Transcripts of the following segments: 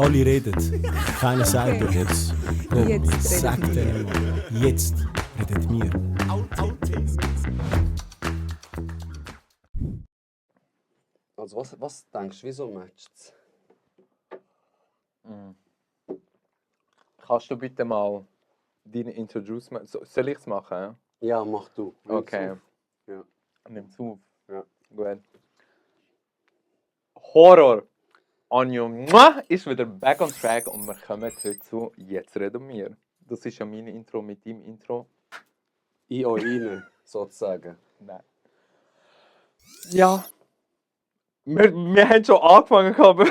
Alle reden, keiner sagt Okay. jetzt. Jetzt Sag reden denen mal, jetzt redet wir. Also was denkst du, wieso matcht es? Kannst du bitte mal deine Introduce machen? Soll ich es machen? Ja, mach du. Nimm's Okay. auf. Ja. Nimm's auf. Ja. Gut. Horror! Anjo ist wieder back on track und wir kommen heute zu «Jetzt reden wir». Das ist ja mein Intro mit deinem Intro. In euch rein, sozusagen. Nein. Ja. Wir haben schon angefangen gehabt,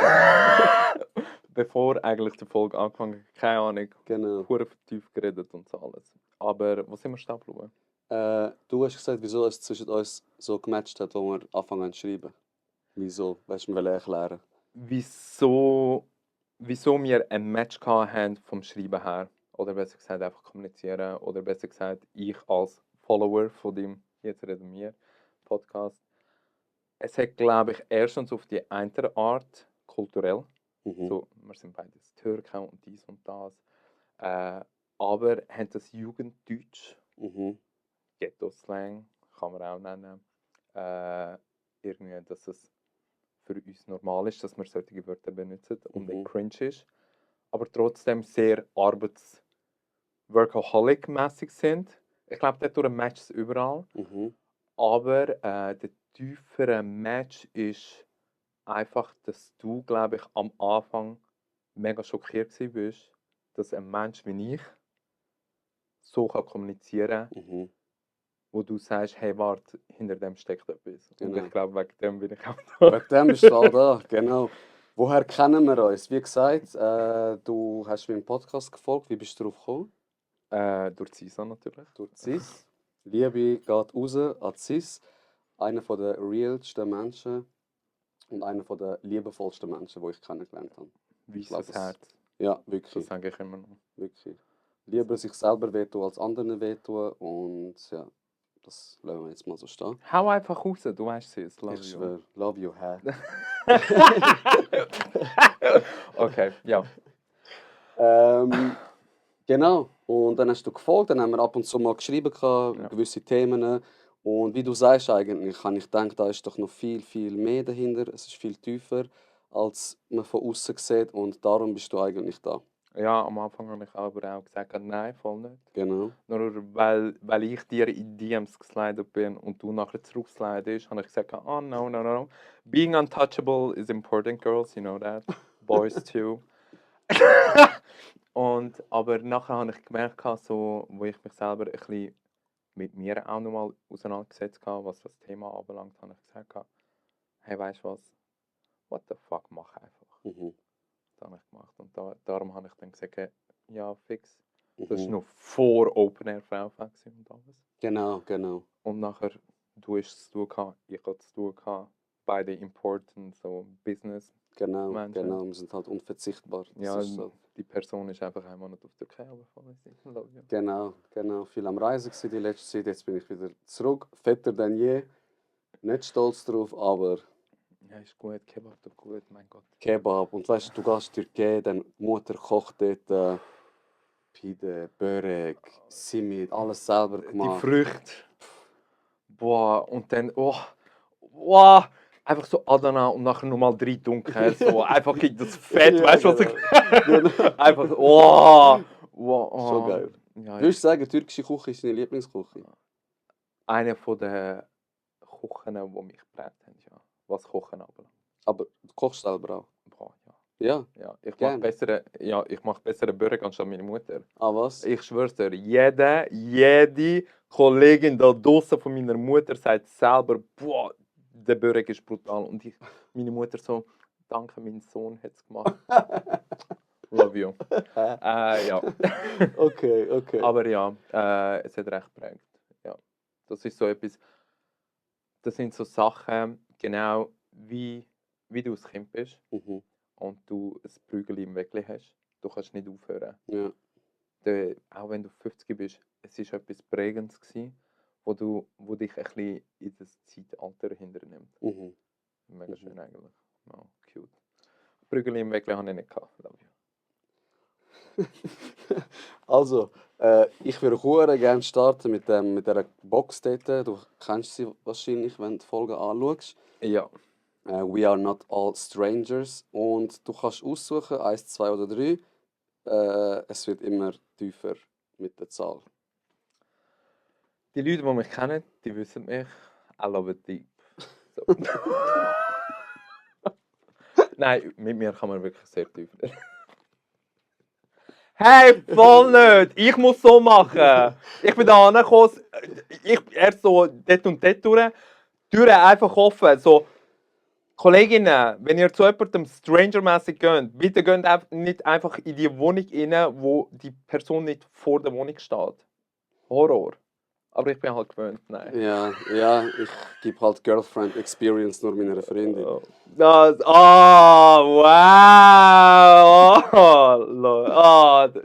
bevor eigentlich die Folge angefangen hat. Keine Ahnung. Genau. Pure vertieft geredet und so alles. Aber wo sind wir stehen geblieben? Du hast gesagt, wieso es zwischen uns so gematcht hat, wo wir anfangen zu schreiben. Wieso? Willst du mir erklären? Wieso wir ein Match hatten vom Schreiben her. Oder besser gesagt einfach kommunizieren. Oder besser gesagt ich als Follower von dem «Jetzt reden wir» Podcast. Es hat, glaube ich, erstens auf die eine Art kulturell. Mhm. So, wir sind beides Türken und dies und das. Aber haben das Jugenddeutsch, Mhm. Ghetto-Slang, kann man auch nennen, irgendwie, dass es für uns normal ist, dass wir solche Wörter benutzen und nicht cringe ist. Aber trotzdem sehr workaholic-mäßig sind. Ich glaube, dadurch matcht es überall. Mhm. Aber der tiefere Match ist einfach, dass du, glaube ich, am Anfang mega schockiert warst, dass ein Mensch wie ich so kann kommunizieren kann, Mhm. wo du sagst, hey, warte, hinter dem steckt etwas. Genau. Und ich glaube, wegen dem bin ich auch da. Wegen dem bist du auch da, genau. Woher kennen wir uns? Wie gesagt, du hast meinem Podcast gefolgt. Wie bist du darauf gekommen? Durch CISA natürlich. Durch CIS. Liebe geht raus an CIS. Einer der realsten Menschen und einer der liebevollsten Menschen, die ich kennengelernt habe. Weißes Herz. Ja, Das wirklich. sage ich immer noch. Wirklich. Lieber sich selber wehtun als anderen wehtun. Und ja, das lassen wir jetzt mal so stehen. Hau einfach raus, du weißt es. Love Ich you. schwöre, love you, hä? Okay, ja. Genau. Und dann hast du gefolgt, dann haben wir ab und zu mal geschrieben, Ja. gewisse Themen. Und wie du sagst eigentlich, habe ich gedacht, da ist doch noch viel, viel mehr dahinter. Es ist viel tiefer, als man von außen sieht. Und darum bist du eigentlich da. Ja, am Anfang habe ich aber auch gesagt, nein, voll nicht. Genau. Nur weil ich dir in DMs geslidet bin und du nachher zurückslidest, habe ich gesagt, oh no. Being untouchable is important, girls, you know that. Boys too. Aber nachher habe ich gemerkt, so, wo ich mich selber ein bisschen mit mir auch nochmal auseinandergesetzt habe, was das Thema anbelangt, habe ich gesagt, hey, weißt du was? What the fuck, mach einfach. Mhm. Das habe ich gemacht. Und darum habe ich dann gesagt, ja, fix. Das war Mhm. noch vor Open Air VfL und alles. Genau. Und nachher, du hast es zu tun gehabt, ich hatte es zu tun gehabt. Beide important, so Business. Genau. Menschen. Wir sind halt unverzichtbar. Das Ja, ist so. die Person ist einfach einen Monat auf der Türkei, aber voll love you. Genau. Viel am Reisen gewesen die letzte Zeit. Jetzt bin ich wieder zurück. Fetter denn je. Nicht stolz drauf, aber Ja, ist gut, Kebab doch gut, mein Gott. Kebab. Und weißt du, du gehst Türkei, dann die Mutter kocht dort Pide, Börek, Simit, alles selber Die gemacht. Früchte. Boah, und dann, wow, einfach so Adana und nachher nochmal 3 Dunkel. So, einfach das Fett, Ja, weißt du, was ich. Genau. Einfach, wow. Schon geil. Ja, Würdest du sagen, türkische Küche ist deine Lieblingsküche? eine von den Kochen, die mich geprägt haben, ja. Was Kochen anbelangt. Aber du kochst selber auch? Boah, ja. Ja. Ja, ich Gerne. mache bessere Burger anstatt meine Mutter. Ah, was? Ich schwör's dir, jede Kollegin da draussen von meiner Mutter sagt selber, boah, der Burger ist brutal. Und meine Mutter so, danke, mein Sohn hat es gemacht. Love you. Ja. Okay. Aber ja, es hat recht geprägt. Ja. Das ist so etwas, das sind so Sachen, genau wie du als Kind bist Mhm. und du ein Prügel im Weckli hast. Du kannst nicht aufhören. Ja. Auch wenn du 50 bist, es war etwas Prägendes gewesen, wo dich ein bisschen in das Zeitalter hinternimmt. Mhm. Mega schön eigentlich. Ja, cute. Prügel im Weg habe ich nicht gehabt. Love you. Also, ich würde hure gerne starten mit dieser Box dort. Du kennst sie wahrscheinlich, wenn du die Folge anschaust. Ja. We are not all strangers. Und du kannst aussuchen, 1, 2 oder 3. Es wird immer tiefer mit der Zahl. Die Leute, die mich kennen, die wissen mich. I love it deep. So. Nein, mit mir kann man wirklich sehr tief reden. Hey, voll nicht! Ich muss so machen! Ich bin da angekommen, erst so dort und dort durch, Türen einfach offen. So, Kolleginnen, wenn ihr zu jemandem strangermäßig geht, bitte geht nicht einfach in die Wohnung rein, wo die Person nicht vor der Wohnung steht. Horror. Aber ich bin halt gewöhnt, nein. Ja, ich gebe halt Girlfriend Experience nur meiner Freundin. Das, wow!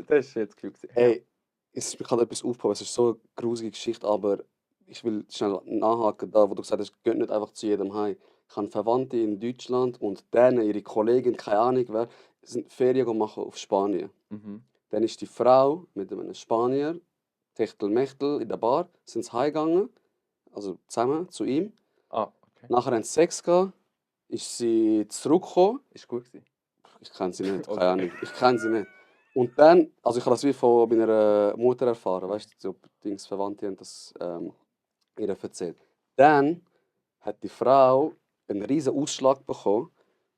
Das ist jetzt klug. Ey, es ist mir gerade etwas aufgekommen. Es ist so eine grusige Geschichte, aber ich will schnell nachhaken, da wo du gesagt hast, geht nicht einfach zu jedem heim. Ich habe Verwandte in Deutschland und denen, ihre Kollegin, keine Ahnung wer, sind Ferien machen auf Spanien. Mhm. Dann ist die Frau mit einem Spanier, Techtelmechtel in der Bar, sind sie heimgegangen, also zusammen zu ihm. Ah, okay. Nachher haben sie Sex gehabt, ist sie zurückgekommen. Ist gut gewesen. Ich kenne sie nicht, keine Okay. Ahnung. Ich kenne sie nicht. Und dann, also ich habe das wie von meiner Mutter erfahren, weißt du, so Dings Verwandte haben das ihr erzählt. Dann hat die Frau einen riesen Ausschlag bekommen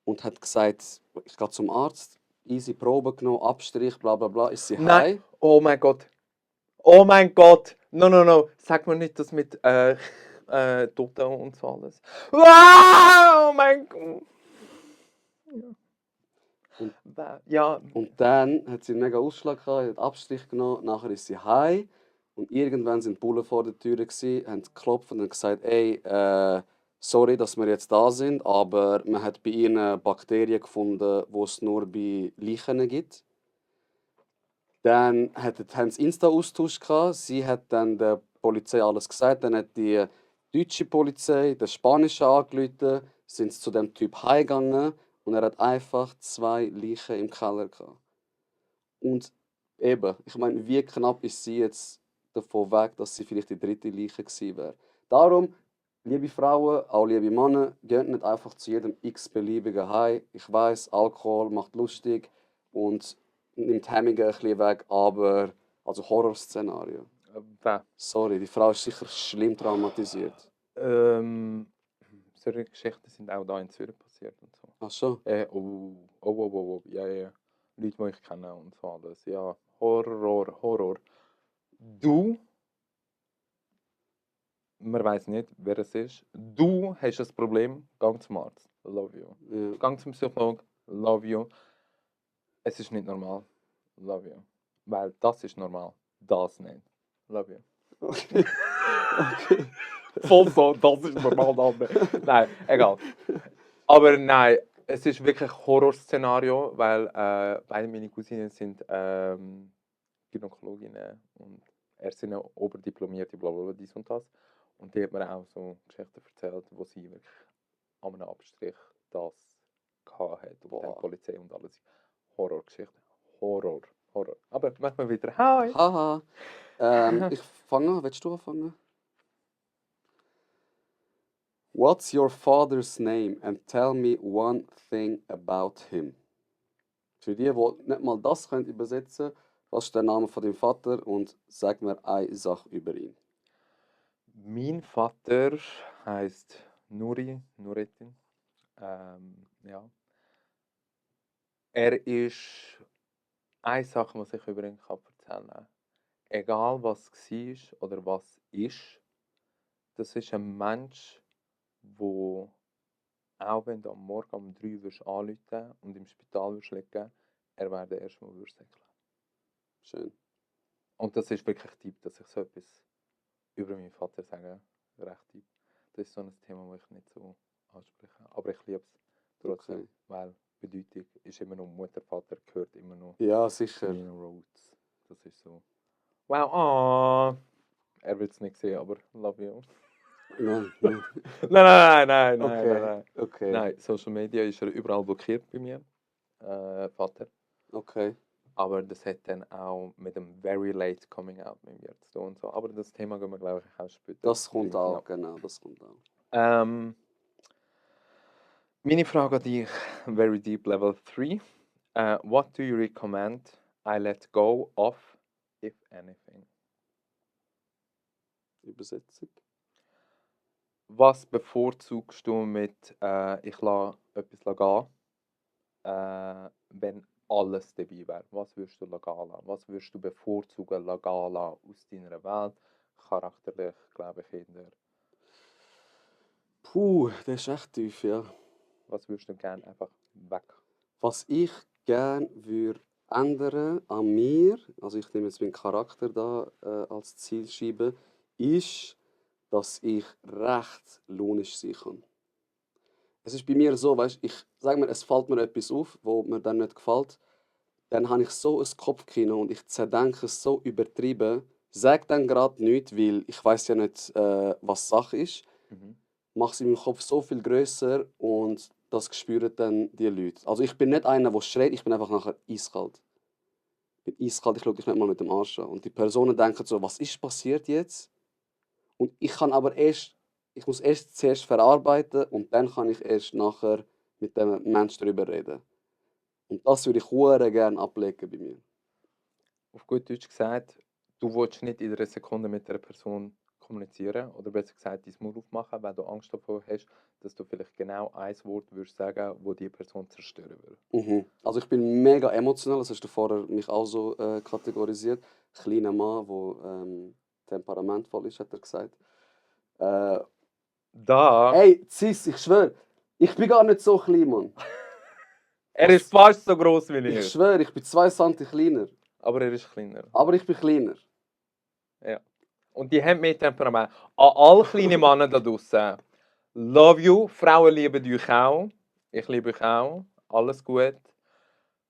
und hat gesagt, ich gehe zum Arzt, easy Probe genommen, Abstrich, bla bla bla, ist sie Nein! heim. Oh mein Gott! Oh mein Gott! No! Sag mir nicht das mit Toten und so alles. Wow! Oh mein Gott! Ja. Und dann hat sie einen mega Ausschlag gehabt, hat Abstrich genommen, nachher ist sie heim und irgendwann sind die Bullen vor der Tür gsi, haben geklopft und gesagt, ey, sorry, dass wir jetzt da sind, aber man hat bei ihnen Bakterien gefunden, die es nur bei Leichen gibt. Dann haben sie Insta-Austausch gehabt, sie hat dann der Polizei alles gesagt, dann hat die deutsche Polizei, der spanische angerufen, sind sie zu dem Typ heimgegangen und er hat einfach 2 Leichen im Keller gehabt. Und eben, ich meine, wie knapp ist sie jetzt davon weg, dass sie vielleicht die 3. Leiche gewesen wäre. Darum, liebe Frauen, auch liebe Männer, geht nicht einfach zu jedem x-beliebigen heim. Ich weiß, Alkohol macht lustig und nimmt Hemmungen ein bisschen weg, aber also Horrorszenario. Sorry, die Frau ist sicher schlimm traumatisiert. Solche Geschichten sind auch da in Zürich passiert und so. Ach so? Ja. Leute, die ich kenne und so alles. Ja, Horror. Du, man weiß nicht, wer es ist. Du hast ein Problem, gang zum Arzt. Love you. Ja. Gang zum Psychologen. Love you. Es ist nicht normal. Love you. Weil das ist normal. Das nicht. Love you. Okay. Voll so, das ist normal, das nicht. Nein, egal. Aber nein, es ist wirklich ein Horrorszenario, weil beide meine Cousinen sind Gynäkologinnen und er sind ja oberdiplomierte, blablabla, dies und das. Und die hat mir auch so Geschichten erzählt, wo sie wirklich an einem Abstrich das gehabt hat. Und dann Polizei und alles. Horrorgeschichte. Horror. Aber machen wir wieder. Hi! Haha. Ich fange an. Willst du anfangen? What's your father's name and tell me one thing about him? Für die nicht mal das können übersetzen, was ist der Name von deinem Vater und sag mir eine Sache über ihn. Mein Vater heißt Nurettin. Ja. Er ist eine Sache, was ich über ihn erzählen kann. Egal was war oder was ist, das ist ein Mensch, der, auch wenn du am Morgen um 3 Uhr anrufen und im Spital liegen, er wäre der Erste, der säckeln. Schön. Und das ist wirklich Tipp, dass ich so etwas über meinen Vater sage. Recht Tipp. Das ist so ein Thema, das ich nicht so anspreche. Aber ich liebe es trotzdem, Okay. weil Bedeutung ist immer noch Mutter, Vater gehört immer noch Ja, sicher. meine Roots. Das ist so. Wow, er will es nicht sehen, aber love you. Nein. Nein. Okay. Nein, Social Media ist er überall blockiert bei mir. Vater. Okay. Aber das hat dann auch mit dem Very Late Coming Out mit mir zu tun. Und so. Aber das Thema gehen wir, glaube ich, auch später. Das kommt auch, Ja. genau, das kommt auch. Meine Frage an dich, Very Deep Level 3. What do you recommend I let go of, if anything? Übersetzung. Was bevorzugst du mit ich lasse etwas gehen, wenn alles dabei wäre? Was würdest du gehen lassen? Was würdest du bevorzugen gehen lassen aus deiner Welt? Charakterlich, glaube ich, eher. Puh, das ist echt tief, ja. Was würdest du gerne einfach weg? Was ich gerne würde ändern an mir, also ich nehme jetzt meinen Charakter da als Zielscheibe, ist, dass ich recht launisch sein kann. Es ist bei mir so, weißt, ich sage mir, es fällt mir etwas auf, wo mir dann nicht gefällt, dann habe ich so ein Kopfkino und ich zerdenke es so übertrieben, sage dann gerade nichts, weil ich weiß ja nicht, was Sache ist, Mhm. mache es in meinem Kopf so viel größer und das spüren dann die Leute. Also ich bin nicht einer, der schreit, ich bin einfach nachher eiskalt. Ich bin eiskalt, ich schaue dich nicht mal mit dem Arsch an. Und die Personen denken so, was ist passiert jetzt? Und ich kann aber erst, ich muss erst zuerst verarbeiten und dann kann ich erst nachher mit dem Menschen darüber reden. Und das würde ich hure gerne ablegen bei mir. Auf gut Deutsch gesagt, du willst nicht in einer Sekunde mit einer Person kommunizieren oder besser gesagt dein Mund aufmachen, weil du Angst davor hast, dass du vielleicht genau ein Wort würdest sagen, wo die Person zerstören würde. Mhm. Also ich bin mega emotional, das hast du vorher mich auch so kategorisiert. Kleiner Mann, der temperamentvoll ist, hat er gesagt. Äh, Da, Ey, Cis, ich schwöre, ich bin gar nicht so klein, Mann. er ist fast so groß wie Ich ich, schwöre, ich bin 2 cm kleiner. aber er ist kleiner. Aber ich bin kleiner. Ja. Und die haben mehr Temperament. An alle kleinen Männer da draußen, love you, Frauen lieben euch auch. Ich liebe euch auch. Alles gut.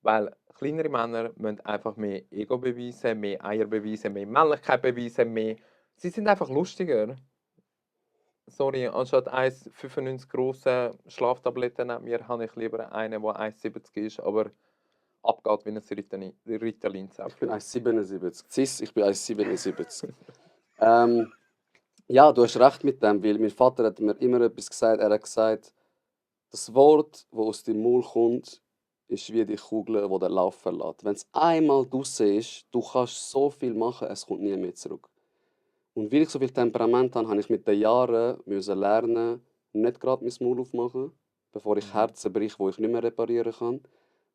Weil kleinere Männer müssen einfach mehr Ego beweisen, mehr Eier beweisen, mehr Männlichkeit beweisen, mehr. Sie sind einfach lustiger. Sorry, anstatt 1,95 große Schlaftabletten neben mir, habe ich lieber einen, der 1,70 ist, aber abgeht wie ein Ich bin Ritalin-Zäpfchen. 1,77. Cis, ich bin 1,77. Ja, du hast recht mit dem, weil mein Vater hat mir immer etwas gesagt. Er hat gesagt, das Wort, das aus dem Mund kommt, ist wie die Kugel, die den Lauf verlässt. Wenn es einmal draussen ist, du kannst so viel machen, es kommt nie mehr zurück. Und weil ich so viel Temperament habe, habe ich mit den Jahren müssen lernen, nicht gerade mein Maul aufmachen, bevor ich Herzen breche, die ich nicht mehr reparieren kann.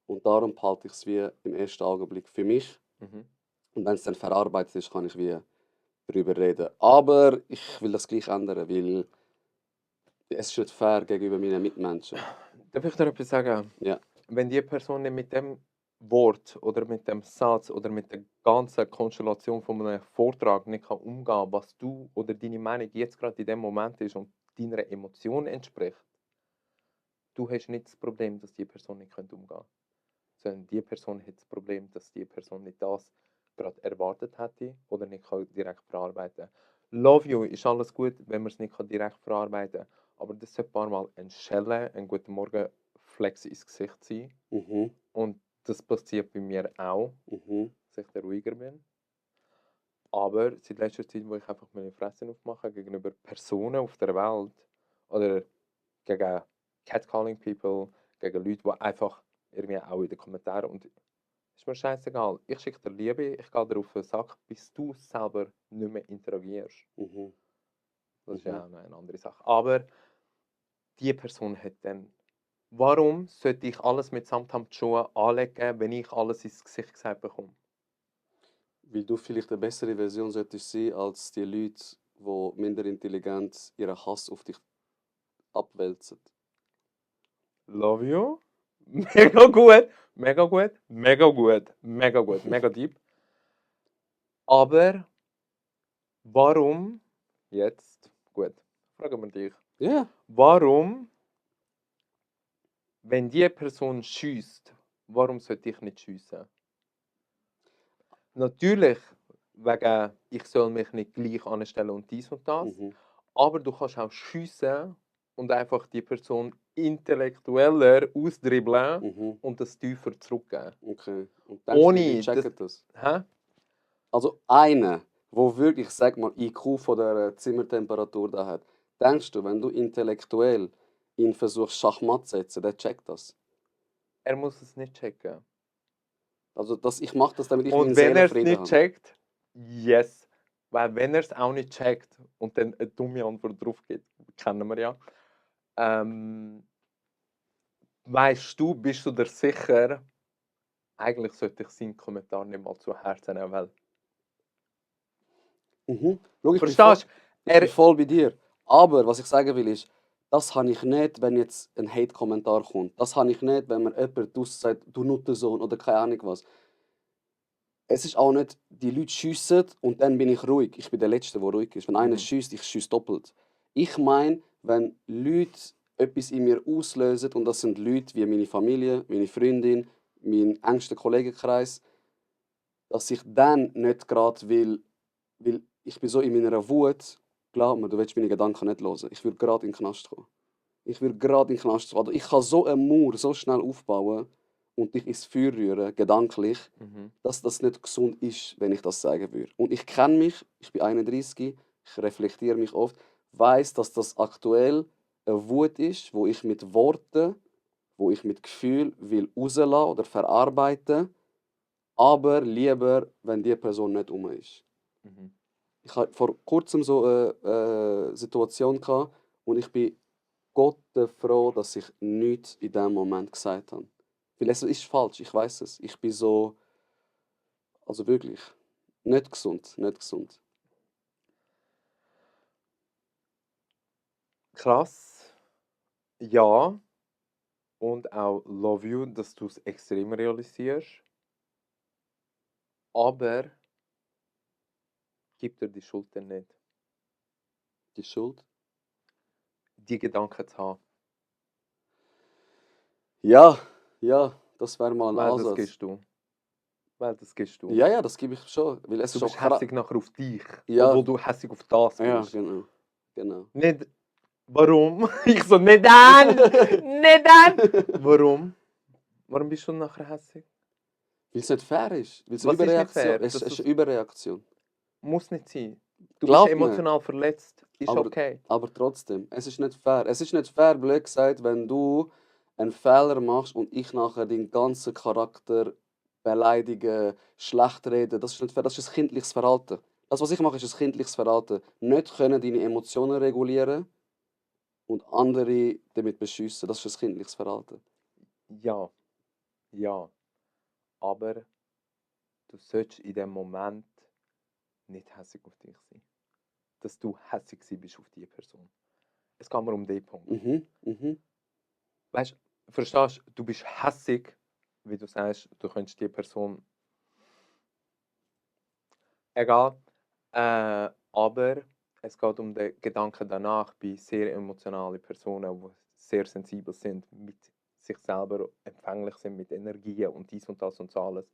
Und darum behalte ich es wie im ersten Augenblick für mich. Mhm. Und wenn es dann verarbeitet ist, kann ich wie darüber reden. Aber ich will das gleich ändern, weil es ist nicht fair gegenüber meinen Mitmenschen. Darf ich dir etwas sagen? Ja. Wenn die Person nicht mit dem Wort oder mit dem Satz oder mit der ganzen Konstellation von einem Vortrag nicht kann umgehen, was du oder deine Meinung jetzt gerade in dem Moment ist und deiner Emotion entspricht, du hast nicht das Problem, dass die Person nicht umgehen kann. Sondern die Person hat das Problem, dass die Person nicht das gerade erwartet hätte oder nicht direkt verarbeiten kann. Love you ist alles gut, wenn man es nicht direkt verarbeiten kann. Aber das sollte ein paar Mal ein Schelle, ein guten Morgen Flex ins Gesicht sein. Mhm. Und das passiert bei mir auch, Mhm. dass ich ruhiger bin. Aber seit letzter Zeit, wo ich einfach meine Fresse aufmache gegenüber Personen auf der Welt oder gegen Catcalling People, gegen Leute, die einfach irgendwie auch in den Kommentaren und ist mir scheißegal. Ich schicke dir Liebe, ich gehe dir auf den Sack, bis du selber nicht mehr interagierst. Mhm. Das ist ja auch noch eine andere Sache. Aber die Person hat dann. Warum sollte ich alles mit Samthandschuhen anlegen, wenn ich alles ins Gesicht gesagt bekomme? Weil du vielleicht eine bessere Version solltest sein als die Leute, die minder intelligent ihren Hass auf dich abwälzen. Love you. Mega gut, mega gut, mega gut, mega gut, mega deep. Aber warum jetzt? Gut, fragen wir dich. Ja. Warum, wenn die Person schießt, warum sollte ich nicht schiessen? Natürlich, wegen ich soll mich nicht gleich anstellen und dies und das. Mhm. Aber du kannst auch schiessen und einfach die Person intellektueller ausdribbeln Mhm. und das tiefer zurückgeben. Okay. Und denkst du, die Ohne checken das? Hä? Also einer, wo wirklich, sag mal, IQ von der Zimmertemperatur da hat. Denkst du, wenn du intellektuell ihn versuchst Schachmatt zu setzen, der checkt das? Er muss es nicht checken. Also ich mache das, damit ich Und meinen wenn er es Seelenfrieden nicht habe. checkt, yes. Weil wenn er es auch nicht checkt und dann eine dumme Antwort drauf gibt, kennen wir ja, weißt du, bist du dir sicher, eigentlich sollte ich seinen Kommentar nicht mal zu Herzen nehmen, weil... Schau, Verstehst du? ich bin voll bei dir. Aber was ich sagen will ist, das habe ich nicht, wenn jetzt ein Hate-Kommentar kommt. Das habe ich nicht, wenn mir jemand sagt, du Nuttensohn oder keine Ahnung was. Es ist auch nicht, die Leute schiessen und dann bin ich ruhig. Ich bin der Letzte, der ruhig ist. Wenn einer schießt, ich schiesse doppelt. Ich meine, wenn Leute etwas in mir auslösen, und das sind Leute wie meine Familie, meine Freundin, mein engster Kollegenkreis, dass ich dann nicht gerade will, weil ich bin so in meiner Wut, glaub mir, du willst meine Gedanken nicht hören. Ich würde gerade in den Knast kommen. Ich würde gerade in den Knast kommen. Ich kann so einen Mauer so schnell aufbauen und dich ins Feuer rühren, gedanklich, dass das nicht gesund ist, wenn ich das sagen würde. Und ich kenne mich, ich bin 31, ich reflektiere mich oft, weiß, dass das aktuell eine Wut ist, wo ich mit Worten, wo ich mit Gefühl will rauslassen oder verarbeiten, aber lieber, wenn die Person nicht um ist. Mhm. Ich hatte vor kurzem so eine Situation gehabt, und ich bin Gott froh, dass ich nichts in dem Moment gesagt habe. Weil es ist falsch, ich weiß es. Ich bin so, also wirklich, nicht gesund, nicht gesund. Krass, ja. Und auch love you, dass du es extrem realisierst. Aber gib dir die Schuld dann nicht, Die Schuld? die Gedanken zu haben. Ja, ja, das wäre mal ein Weil das Ansatz. gibst du. Weil das gibst du. Ja, ja, das gebe ich schon. Weil es Du schon bist hässig nachher auf dich, Ja. obwohl du hässig auf das Ja, bist. genau. Genau. Nicht, warum? Ich so, nicht dann! Nicht dann! Warum? Warum bist du nachher hässig? Weil es nicht fair ist. Weil es Was eine ist nicht Überreaktion fair? Es Dass ist du's- eine Überreaktion. Muss nicht sein. Du Glaub bist mir. emotional verletzt. Ist Aber, okay. aber trotzdem, es ist nicht fair. Es ist nicht fair, blöd gesagt, wenn du einen Fehler machst und ich nachher deinen ganzen Charakter beleidige, schlecht rede. Das ist nicht fair. Das ist ein kindliches Verhalten. Das, was ich mache, ist ein kindliches Verhalten. Nicht können deine Emotionen regulieren und andere damit beschüssen. Das ist ein kindliches Verhalten. Ja. Ja. Aber du solltest in dem Moment nicht hässig auf dich sein. Dass du hässig bist auf die Person. Es geht mir um den Punkt. Mhm. Weißt du, verstehst du, bist hässig, wie du sagst, du könntest die Person. Egal. Aber es geht um den Gedanken danach bei sehr emotionalen Personen, die sehr sensibel sind, mit sich selber empfänglich sind, mit Energien und dies und das und so alles.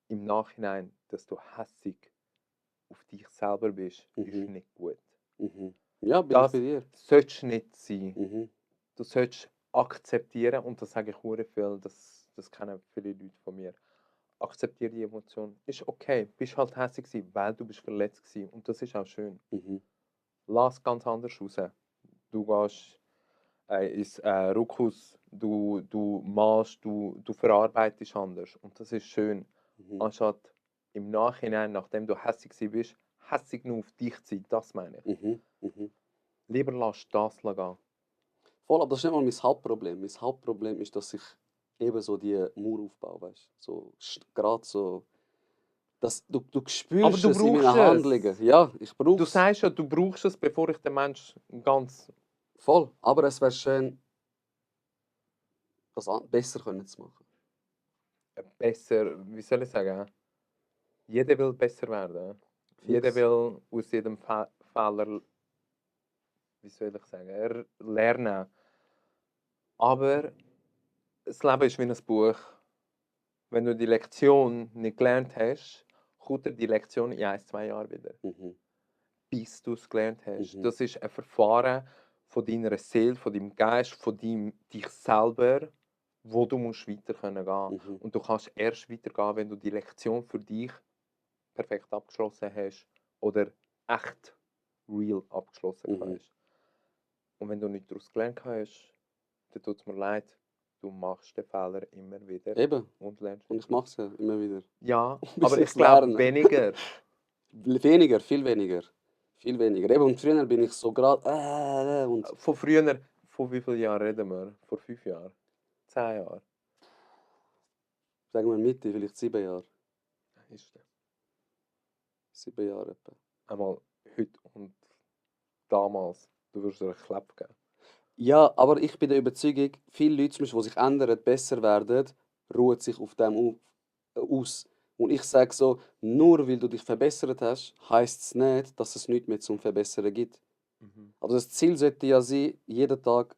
Im Nachhinein, dass du hässig auf dich selber bist, ist nicht gut. Mhm. Ja, bin ich Das bei dir. solltest nicht sein. Mhm. Du solltest akzeptieren, und das sage ich sehr viel, das kennen viele Leute von mir. Akzeptiere die Emotion. Ist okay, bist halt hässlich gewesen, weil du bist verletzt gewesen. Und das ist auch schön. Mhm. Lass ganz anders raus. Du gehst ins Ruckus, du malst, du verarbeitest anders. Und das ist schön. Mhm. Anstatt im Nachhinein, nachdem du hässlich gewesen bist, hässlich nur auf dich zu sein. Das meine ich. Mhm. Lieber lass das gehen. Voll, aber das ist nicht mal mein Hauptproblem. Mein Hauptproblem ist, dass ich eben so die Mauer aufbaue, weißt du? So, gerade so. Du spürst Aber du es in meinen brauchst es. Handlungen. Ja, ich brauche Du es. sagst ja, du brauchst es, bevor ich den Menschen ganz Voll. Aber es wäre schön, das besser können zu machen. besser, wie soll ich sagen, jeder will besser werden. Jeder will aus jedem Fehler, wie soll ich sagen, lernen. Aber das Leben ist wie ein Buch. Wenn du die Lektion nicht gelernt hast, kommt dir die Lektion in 1, 2 Jahren wieder. Mhm. Bis du es gelernt hast. Mhm. Das ist ein Verfahren von deiner Seele, von deinem Geist, von dich selber, wo du musst weiter können gehen. Mhm. Und du kannst erst weitergehen, wenn du die Lektion für dich perfekt abgeschlossen hast oder echt real abgeschlossen Mhm. hast. Und wenn du nicht daraus gelernt hast, dann tut es mir leid, du machst den Fehler immer wieder Eben. und lernst Und nicht ich mache es ja immer wieder. Ja, Bis aber ich ich's glaube lerne. weniger. Weniger, viel weniger. Viel weniger. Eben, und früher bin ich so gerade und Von früher, von wie vielen Jahren reden wir? Vor 5 Jahren? 10 Jahren? sagen wir Mitte, vielleicht 7 Jahre. Ist das. 7 Jahre etwa. Einmal heute und damals. Du wirst dir einen Klapp geben. Ja, aber ich bin der Überzeugung, viele Leute, zum Beispiel, die sich ändern, besser werden, ruhen sich auf dem aus. Und ich sage so, nur weil du dich verbessert hast, heisst es nicht, dass es nichts mehr zum Verbessern gibt. Mhm. Also das Ziel sollte ja sein, jeden Tag,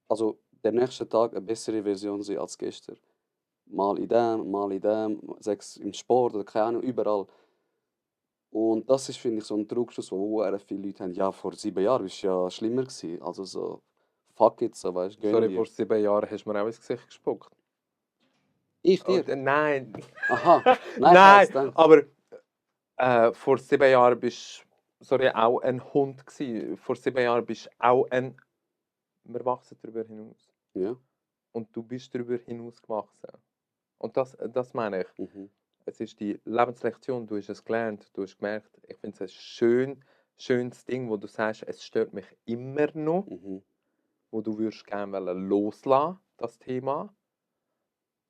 also der nächste Tag eine bessere Version sein als gestern. Mal in dem, sei es im Sport oder keine Ahnung, überall. Und das ist, finde ich, so ein Trugschluss, wo viele Leute haben. Ja, vor 7 Jahren war es ja schlimmer gewesen. Also so, fuck it, so, weißt du, gönn Sorry, dir. vor 7 Jahren hast du mir auch ins Gesicht gespuckt. Ich Oh, dir? nein. Aha. Nein, ich Nein, hab's gedacht. aber vor 7 Jahren bist du sorry, auch ein Hund gsi. Vor 7 Jahren bist du auch ein... Wir wachsen darüber hinaus. Ja. Und du bist darüber hinaus gewachsen. Und das meine ich. Mhm. Es ist die Lebenslektion, du hast es gelernt, du hast gemerkt, ich finde es ein schönes Ding, wo du sagst, es stört mich immer noch, Mhm. wo du würdest gerne loslassen, das Thema,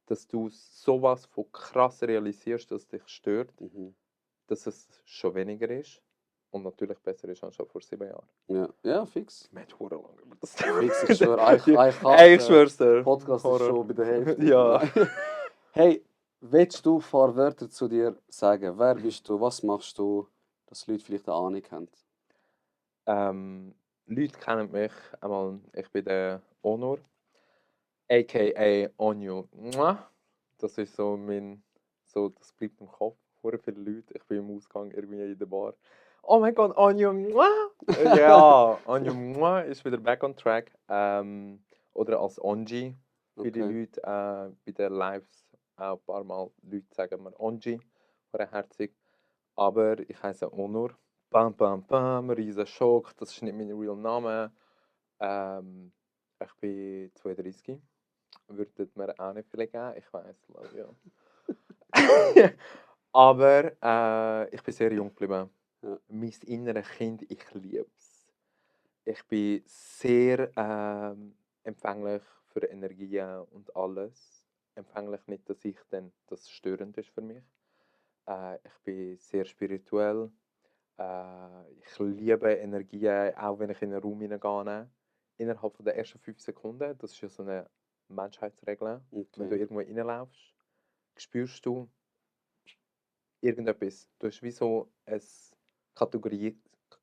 dass du sowas von krass realisierst, dass es dich stört, Mhm. dass es schon weniger ist und natürlich besser ist als schon vor 7 Jahren. Ja. Ja, fix. Wir haben verdammt lange über das Fix, ich schwöre. Eigentlich Ey, ich schwör's dir. Podcast ist Horror. schon bei der Hälfte. Ja. Nein. Hey, willst du ein paar Wörter zu dir sagen? Wer bist du? Was machst du? Dass Leute vielleicht eine Ahnung haben. Leute kennen mich einmal, ich bin der Onur, a.k.a. Onyo. Mua. Das ist so das bleibt im Kopf. Hure viele Leute, ich bin im Ausgang irgendwie in der Bar. Oh mein Gott, Onyo. Mua. Ja, Onyo Mua ist wieder back on track. Oder als Onji für die Okay. Leute bei den Lives auch ein paar Mal Leute sagen mir Onji, hure herzig. Aber ich heiße Onur. Bam, bam, bam, riesen Schock, das ist nicht mein real Name. Ich bin 32. Würdet mir auch nicht viel geben, ich weiß, ja. Aber ich bin sehr jung geblieben. Ja. Mein inneres Kind, ich liebe es. Ich bin sehr empfänglich für Energien und alles. Empfänglich nicht, dass ich dann das störend ist für mich. Ich bin sehr spirituell. Ich liebe Energien, auch wenn ich in einen Raum hineingehe. Innerhalb der ersten 5 Sekunden, das ist ja so eine Menschheitsregel, wenn du Okay. irgendwo reinlaufst, spürst du irgendetwas. Du hast wie so ein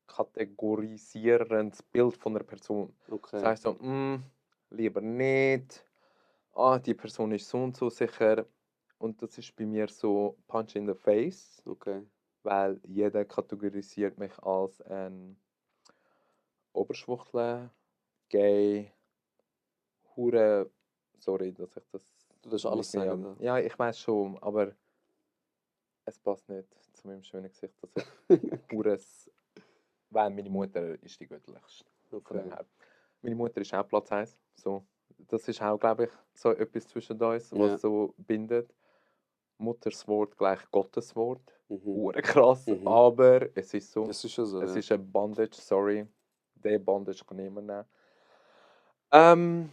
kategorisierendes Bild von einer Person. Das Okay. heißt so, lieber nicht, die Person ist so und so sicher. Und das ist bei mir so Punch in the Face. Okay. Weil jeder kategorisiert mich als ein Oberschwuchtler, gay, Hure. Sorry, dass ich das Du darfst alles nicht sagen. ja, ich weiß schon, aber es passt nicht zu meinem schönen Gesicht, dass ich Hures. Weil meine Mutter ist die göttlichste. Von Okay. dem her. Meine Mutter ist auch Platz 1. So. Das ist auch, glaube ich, so etwas zwischen uns, was Ja. so bindet. Mutterswort gleich Gotteswort. Mhm. Hure krass, Mhm. aber es ist so. Das ist schon so. Es Ja. ist ein Bondage, sorry. Der Bondage kann niemand nehmen. Ähm,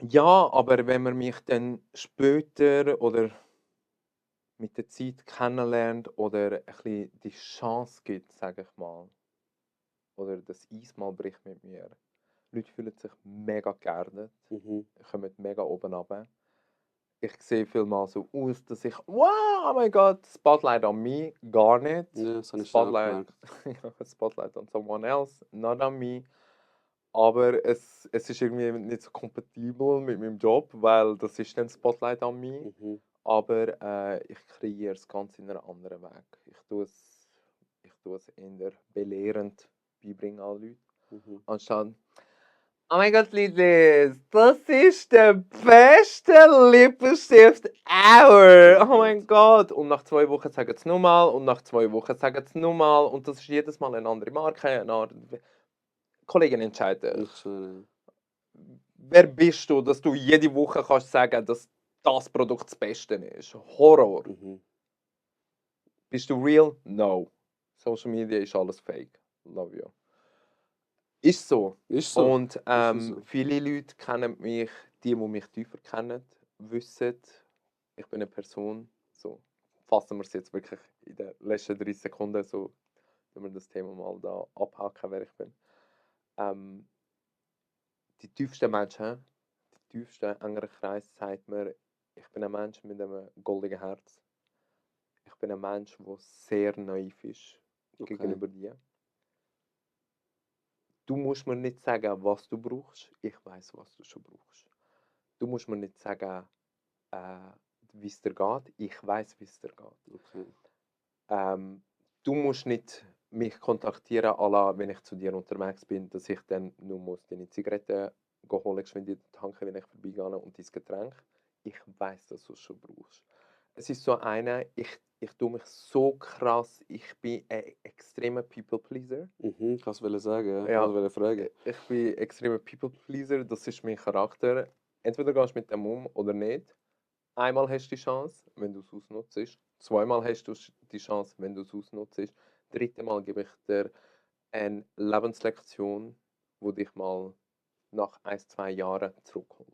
ja, aber wenn man mich dann später oder mit der Zeit kennenlernt oder ein bisschen die Chance gibt, sage ich mal, oder das Eis mal bricht mit mir, Leute fühlen sich mega geerdet, Mhm. kommen mega oben runter. Ich sehe vielmal so aus, dass ich, wow, oh mein Gott, Spotlight on me, gar nicht. Ja, das habe ich schon Spotlight, gemerkt. Spotlight on someone else, not on me. Aber es ist irgendwie nicht so kompatibel mit meinem Job, weil das ist dann Spotlight on me. Mhm. Aber ich kreiere es ganz in einem anderen Weg. Ich tue es eher belehrend beibringen an Leute. Mhm. Anstatt, oh mein Gott, Lidis, das ist der beste Lippenstift ever! Oh mein Gott! Und nach 2 Wochen sagen sie nochmal und nach 2 Wochen sagen sie nochmal und das ist jedes Mal eine andere Marke. Kollegen entscheiden. Ich schwöre. Wer bist du, dass du jede Woche kannst sagen, dass das Produkt das Beste ist? Horror. Mhm. Bist du real? No. Social Media ist alles fake. Love you. Ist so. Ist so. Und so. viele Leute kennen mich, die mich tiefer kennen, wissen, ich bin eine Person, so fassen wir es jetzt wirklich in den letzten 30 Sekunden, so, wenn wir das Thema mal da abhaken, wer ich bin. Die tiefsten Menschen, der tiefste, engere Kreis sagt mir, ich bin ein Mensch mit einem goldenen Herz. Ich bin ein Mensch, der sehr naiv ist gegenüber dir. Du musst mir nicht sagen, was du brauchst. Ich weiß, was du schon brauchst. Du musst mir nicht sagen, wie es dir geht. Ich weiß, wie es dir geht. Okay. Du musst nicht mich kontaktieren, à la, wenn ich zu dir unterwegs bin, dass ich dann nur muss deine Zigaretten holen, geschwind in die Tanke, wenn ich vorbeigehe und dein Getränk. Ich weiß, dass du es schon brauchst. Es ist so eine, ich tue mich so krass, ich bin ein extremer People-Pleaser. Mhm, kannst du sagen, ja? Ja. Ich wollte fragen. Ich bin ein extremer People-Pleaser, das ist mein Charakter. Entweder gehst du mit dem um oder nicht. Einmal hast du die Chance, wenn du es ausnutzt. Zweimal hast du die Chance, wenn du es ausnutzt. Dritte Mal gebe ich dir eine Lebenslektion, die dich mal nach 1, 2 Jahren zurückholt.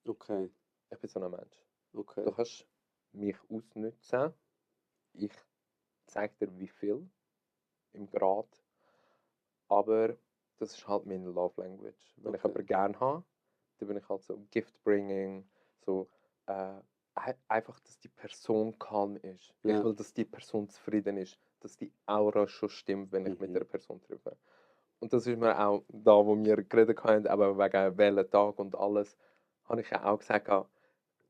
Okay. Ich bin so ein Mensch. Okay. Du kannst mich ausnutzen. Ich zeige dir, wie viel im Grad. Aber das ist halt meine Love Language. Wenn ich Okay. jemanden gerne habe, dann bin ich halt so Gift-Bringing, so einfach, dass die Person calm ist. Ja. Ich will, dass die Person zufrieden ist, dass die Aura schon stimmt, wenn ich mit der Person treffe. Und das ist mir auch da, wo wir geredet haben, aber wegen welchen Tag und alles, habe ich ja auch gesagt,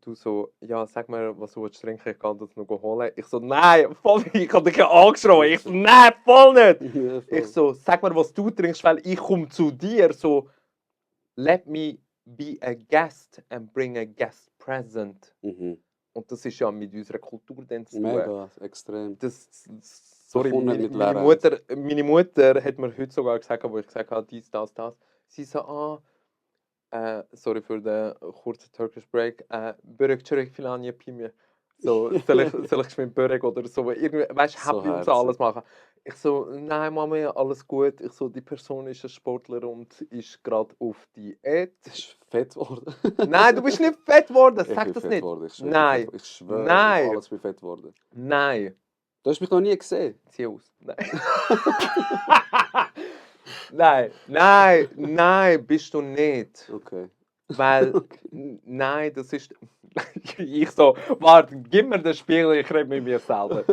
du so, ja, sag mir, was du willst trinken, ich kann das noch holen. Ich so, nein, voll nicht, ich habe dich ja angeschrien. Ich so, nein, voll nicht. Ja, voll. Ich so, sag mir, was du trinkst, weil ich komme zu dir. So, let me be a guest and bring a guest present. Mhm. Und das ist ja mit unserer Kultur dann zu tun. Mega, extrem. Sorry, kommt nicht mit meine leeren meine Mutter hat mir heute sogar gesagt, wo ich gesagt habe, dies, das. Sie so, sorry für den kurzen Turkish Break. Börek çörek filan yapayım ya. So, soll ich mit Börek oder so, irgendwie, weißt du, So happy und so herzig. alles machen. Ich so, nein Mami, alles gut. Ich so, die Person ist ein Sportler und ist gerade auf Diät. Ist fett geworden. Nein, du bist nicht fett geworden, Ich sag bin das fett nicht. geworden. Ich schwöre, Nein. Ich schwöre, Nein. auf alles bin fett geworden. Nein. Du hast mich noch nie gesehen. Zieh aus. Nein. Nein, bist du nicht. Okay. Weil, nein, das ist. Ich so, warte, gib mir den Spiegel, ich rede mit mir selber.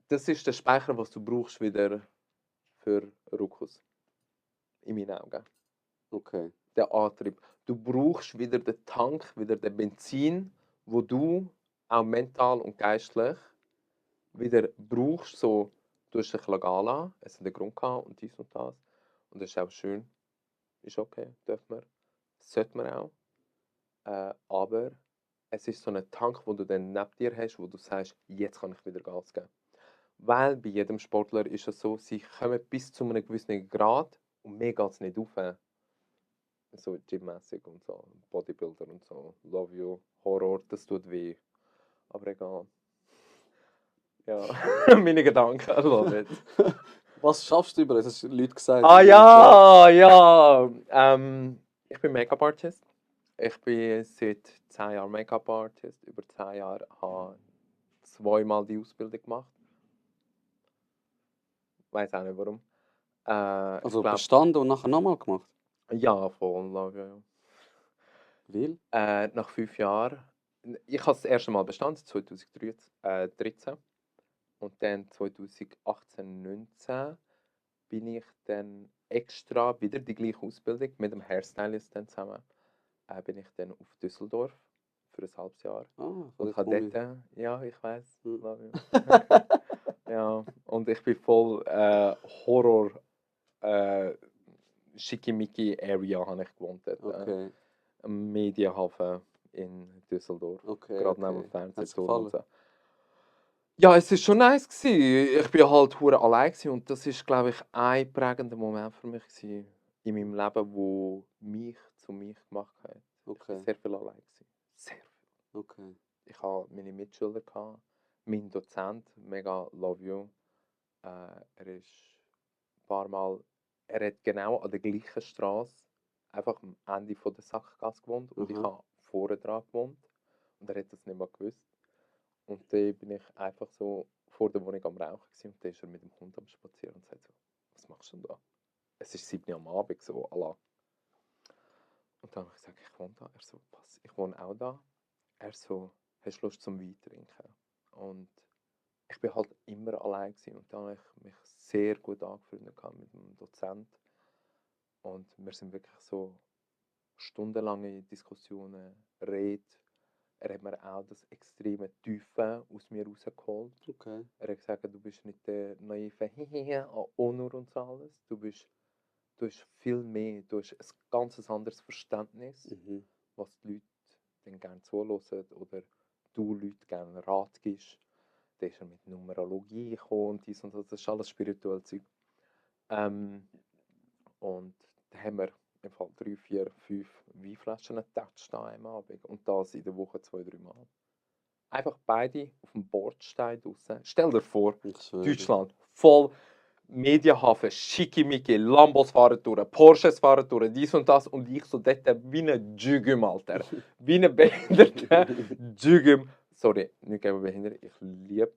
Das ist der Speicher, was du brauchst wieder für Rukus. In meinen Augen. Okay. Der Antrieb. Du brauchst wieder den Tank, wieder den Benzin, wo du auch mental und geistlich wieder brauchst. So, du hast dich gehen, es hat einen Grund gehabt und dies und das. Und das ist auch schön. Ist okay, dürfen wir. Sollte man auch. Aber es ist so ein Tank, wo du dann neben dir hast, wo du sagst, jetzt kann ich wieder Gas geben. Weil bei jedem Sportler ist es so, sie kommen bis zu einem gewissen Grad und mehr geht es nicht rauf. So gymmäßig und so, Bodybuilder und so, Love You, Horror, das tut weh. Aber egal. Ja, meine Gedanken, I love it. Was schaffst du überall? Das hast Leute gesagt. Ja. Ich bin Make-up-Artist. Ich bin seit 10 Jahren Make-up-Artist. Über 10 Jahre habe ich 2-mal die Ausbildung gemacht. Weiß auch nicht warum. Also ich glaub, bestanden und nachher nochmal gemacht? ja, voll. Ja. Weil? Nach 5 Jahren. Ich habe das erste Mal bestanden, 2013. Und dann 2018, 19 bin ich dann extra wieder die gleiche Ausbildung mit dem Hairstylist dann zusammen. Bin ich dann auf Düsseldorf für ein halbes Jahr. Von Und der habe Kombi. dort, ja, ich weiß. Hm. Ja, und ich bin voll Horror Schickimicki-Area habe ich gewohnt dort. Okay, Am Medienhafen in Düsseldorf. okay, Gerade neben dem okay. Hat's Fernsehturm und gefallen? so. Ja, es war schon nice gewesen. Ich bin halt hure allein gewesen und das ist, glaube ich, ein prägender Moment für mich gewesen in meinem Leben, wo mich zu mich gemacht hat. Ich war Okay, sehr viel allein gewesen. Sehr viel. okay. Ich hatte meine Mitschüler, meinen Dozent, mega love you. Er ist ein paar Mal, er hat genau an der gleichen Straße, einfach am Ende von der Sackgasse gewohnt und ich Aha. habe vorne dran gewohnt und er hat das nicht mehr gewusst. Und dann bin ich einfach so vor der Wohnung am Rauchen gewesen, und dann ist er mit dem Hund am Spazieren und sagt so, was machst du denn da? Es ist 7 Uhr am Abend, so Allah. Und dann habe ich gesagt, ich wohne da. Er so, was? Ich wohne auch da? Er so, hast du Lust zum Wein trinken? Und ich bin halt immer allein gewesen. Und dann habe ich mich sehr gut angefreundet mit dem Dozent. Und wir sind wirklich so stundenlange Diskussionen, Reden. Er hat mir auch das extreme Tiefe aus mir rausgeholt. Okay. Er hat gesagt, du bist nicht der naive Onur und so alles. Du hast viel mehr, du hast ein ganz anderes Verständnis, Mhm. was die Leute dann gerne zuhören oder du Leuten gerne Rat gibst. Dann ist er mit Numerologie gekommen und dies und das ist alles spirituell Zeug. Und dann haben wir im Fall 3, 4, 5 Weinflaschen getatscht an einem Abend. Und das in der Woche 2, 3 Mal. Einfach beide auf dem Bordstein draussen. Stell dir vor, Ich schwöre. Deutschland, voll Medienhafen, Schickimicki, Lambos fahren durch, Porsches fahren durch, dies und das. Und ich so dort wie ein Jügüm, Alter. Wie ein behinderter Jügüm. Sorry, nicht gegen behindert. Ich liebe,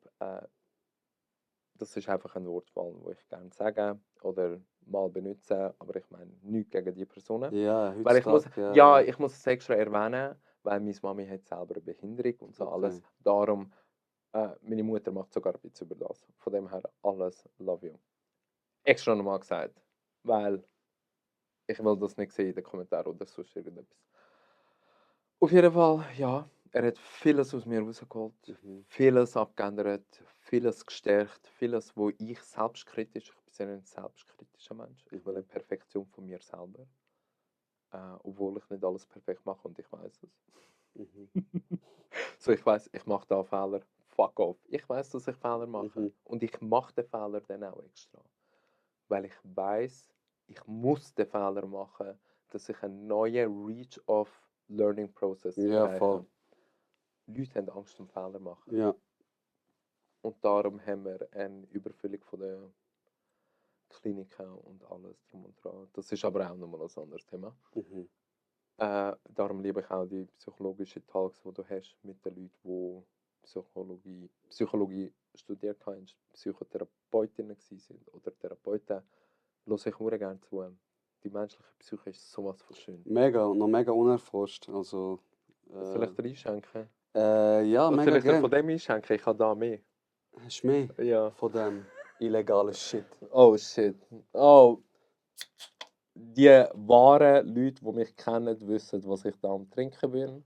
das ist einfach ein Wortwahl, wo ich gerne sage oder mal benutze. Aber ich meine nichts gegen die Personen. Ja, Weil ich muss, heutzutage, ich muss es extra erwähnen, weil meine Mami hat selber eine Behinderung und so Okay. alles. Darum, meine Mutter macht sogar ein bisschen über das. Von dem her, alles love you. Extra nochmal gesagt, weil ich will das nicht sehen in den Kommentaren oder sonst irgendetwas. Auf jeden Fall, ja, er hat vieles aus mir rausgeholt, Mhm. vieles abgeändert, vieles gestärkt, vieles, wo ich selbstkritisch, ich bin sehr ein selbstkritischer Mensch, ich will eine Perfektion von mir selber. Obwohl ich nicht alles perfekt mache und ich weiß es. Mhm. So, ich weiß, ich mache da Fehler. Fuck off. Ich weiß, dass ich Fehler mache. Mhm. Und ich mache den Fehler dann auch extra. Weil ich weiß, ich muss den Fehler machen, dass ich einen neuen Reach of Learning Process Ja, erreiche. voll. Leute haben Angst zum Fehler machen. Ja. Und darum haben wir eine Überfüllung von der Kliniken und alles drum und dran. Das ist aber auch nochmal ein anderes Thema. Mhm. Darum liebe ich auch die psychologischen Talks, die du hast mit den Leuten, die Psychologie studiert haben, Psychotherapeutinnen waren oder Therapeuten. Höre ich sehr gerne zu. Die menschliche Psyche ist sowas von schön. Mega und noch mega unerforscht. Also, Soll ich dir einschenken? ja, Was mega soll ich dir von gerne. dem einschenken? Ich habe da mehr. Hast du mehr Ja. von dem illegalen Shit? Oh shit. Oh. Die wahren Leute, die mich kennen, wissen, was ich da am Trinken bin.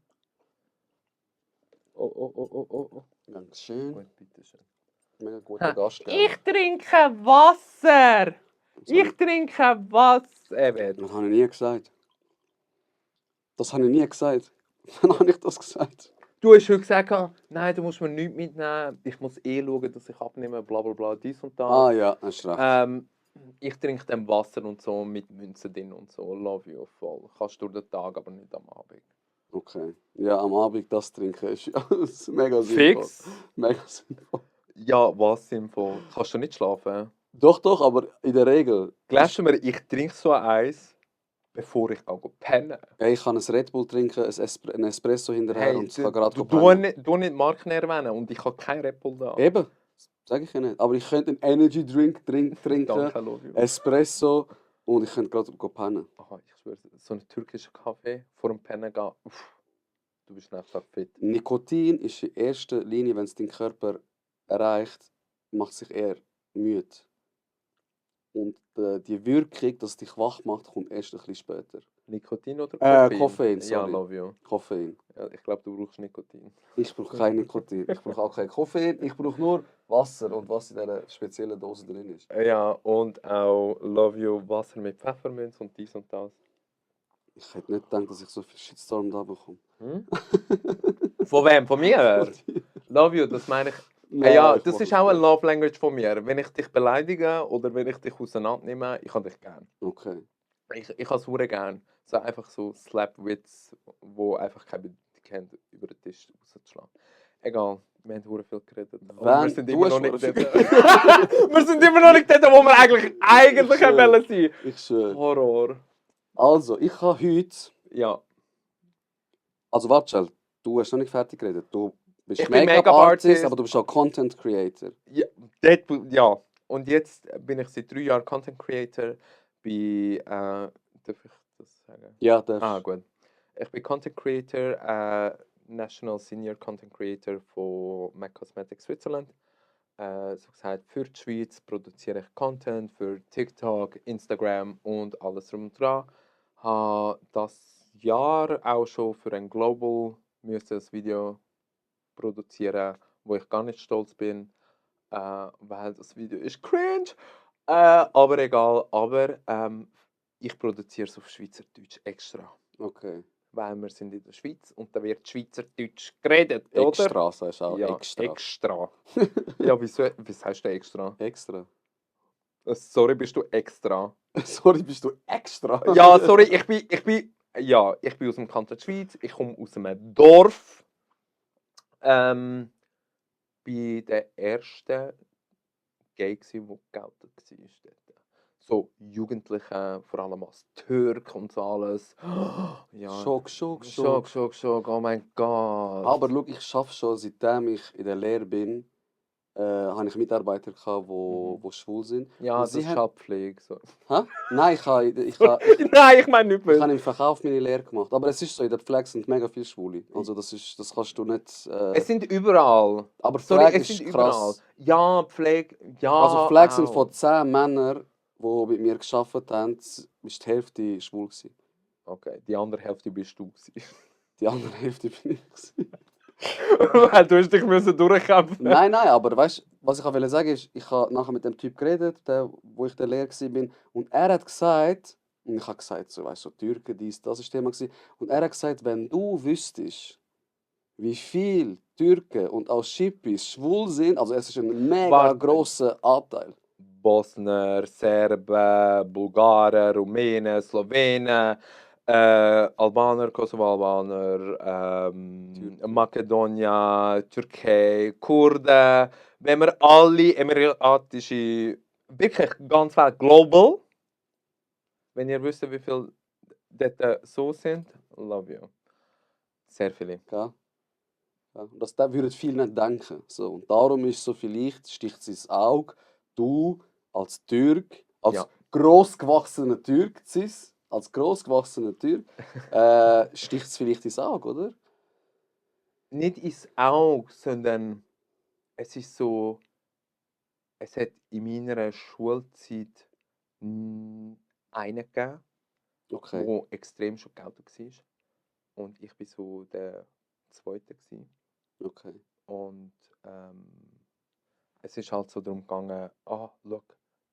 Oh. Dankeschön. Gut, bitteschön. Mega guter Gastgeber. Ich trinke Wasser! Das habe Ich trinke Wasser! das habe ich nie gesagt. Das habe ich nie gesagt. Wann habe ich das gesagt? Du hast schon gesagt, nein, du musst mir nichts mitnehmen. Ich muss schauen, dass ich abnehme, bla bla bla, dies und das. Ah ja, hast recht. Ich trinke dann Wasser und so mit Münzen drin und so. Love you voll. Kannst durch den Tag, aber nicht am Abend. Okay. Ja, am Abend das trinken ist ja mega sinnvoll. Fix? Mega sinnvoll. Ja, was sinnvoll. Kannst du nicht schlafen? Doch, aber in der Regel. Glaubst du mir, ich trinke so eins, bevor ich gehe pennen? Ja, ich kann ein Red Bull trinken, ein Espresso hinterher Hey, und ich kann gerade du pennen. nicht Marken erwähnen und ich habe kein Red Bull da. Eben, sage ich ja nicht. Aber ich könnte einen Energy Drink trinken, Danke, love you. Espresso und ich könnte gerade pennen. Aha, ich schwöre, so ein türkischer Kaffee vor dem Pennen gehen, uff, du bist einfach fit. Nikotin ist in erster Linie, wenn es deinen Körper erreicht, macht sich eher müde. Und die Wirkung, dass es dich wach macht, kommt erst ein bisschen später. Nikotin oder Koffein? Koffein, Ja, sorry. love you. Koffein. Ja, ich glaube, du brauchst Nikotin. Ich brauche kein Nikotin. Ich brauche auch kein Koffein. Ich brauche nur Wasser und was in dieser speziellen Dose drin ist. Ja, und auch love you Wasser mit Pfefferminz und dies und das. Ich hätte nicht gedacht, dass ich so viel Shitstorm da bekomme. Hm? Von wem? Von mir? Love you, das meine ich. Ja, ich das mach ist das auch eine nicht. Love Language von mir. Wenn ich dich beleidige oder wenn ich dich auseinandernehme, ich habe dich gern. Okay. Ich habe es hure gern. So einfach so Slap-Witz, wo einfach keine Bedeutung haben, über den Tisch rauszuschlagen. Egal, wir haben hure viel geredet. Aber wir sind Du immer hast noch nicht hure dort. viel Wir sind immer noch nicht dort, wo wir eigentlich schwöre. wollen sein. Ich schwöre. Horror. Also, ich habe heute. Ja. Also, warte, schnell. Du hast noch nicht fertig geredet. Du bist Ich bin Make-up-Artist, Make-up-Artist. aber du bist auch Content-Creator. Ja, ja. Und jetzt bin ich seit 3 Jahren Content Creator bei, darf ich das sagen? Ja, darfst. Ah, gut. Ich bin Content Creator, National Senior Content Creator von MAC Cosmetics Switzerland. So gesagt, für die Schweiz produziere ich Content für TikTok, Instagram und alles drum und dran. Habe das Jahr auch schon für ein Global ein Video produzieren, wo ich gar nicht stolz bin, weil das Video ist cringe. Aber egal, aber ich produziere es auf Schweizerdeutsch extra. Okay. Weil wir sind in der Schweiz und da wird Schweizerdeutsch geredet, oder? Extra, sagst du auch. Ja, Extra. extra. Ja, wieso heißt du extra? Extra. Sorry, bist du extra? Sorry, bist du extra? Ja, sorry, ich bin aus dem Kanton Schweiz, ich komme aus einem Dorf. Bei der ersten Gay, der geoutet war. Dort. So Jugendliche, vor allem als Türk und so alles. Ja. Schock, Schock, Schock. Schock, oh mein Gott. Aber schau, ich arbeite schon, seitdem ich in der Lehre bin, habe ich Mitarbeiter gehabt, die schwul sind. Ja, Und das sie ist haben- Abpflege. So. Hä? Nein, ich habe Nein, ich meine nicht ich habe mehr. im Verkauf meine Lehre gemacht. Aber es ist so, in der Pflege sind mega viele Schwule. Also das kannst du nicht... Es sind überall. aber Sorry, Pflege es ist sind krass. überall. Ja, Pflege, ja. Also Pflege sind auch. von 10 Männern, die mit mir gearbeitet haben, ist die Hälfte schwul gewesen. Okay, die andere Hälfte bist du. Die andere Hälfte bin ich gewesen. Weil du hast dich müssen durchkämpfen. Nein, aber weißt du, was ich auch wollte sagen ist, ich habe nachher mit dem Typ geredet, wo ich der Lehrer war, und er hat gesagt, und ich habe gesagt, so, weißt du, so Türken, dies, das ist Thema gewesen, und er hat gesagt, wenn du wüsstest, wie viel Türken und auch Schippis schwul sind, also es ist ein mega Warte. grosser Anteil. Bosner, Serben, Bulgaren, Rumänen, Slowenen, Albaner, Kosovo-Albaner, Türken. Makedonier, Türkei, Kurden. Wenn wir alle emiratische, wirklich ganz weit global, wenn ihr wisst, wie viele dort so sind, love you. Sehr viele. Ja? Ja, und da würden viele nicht denken. So, und darum ist so vielleicht, sticht es ins Auge, du als Türk, als Ja. grossgewachsener Türk, als grossgewachsener Türk, sticht es vielleicht ins Auge, oder? Nicht ins Auge, sondern es ist so, es hat in meiner Schulzeit einen gegeben, Okay. der extrem schon geoutet war. Und ich war so der Zweite. Gewesen. Okay. Und es ist halt so darum gegangen, schau,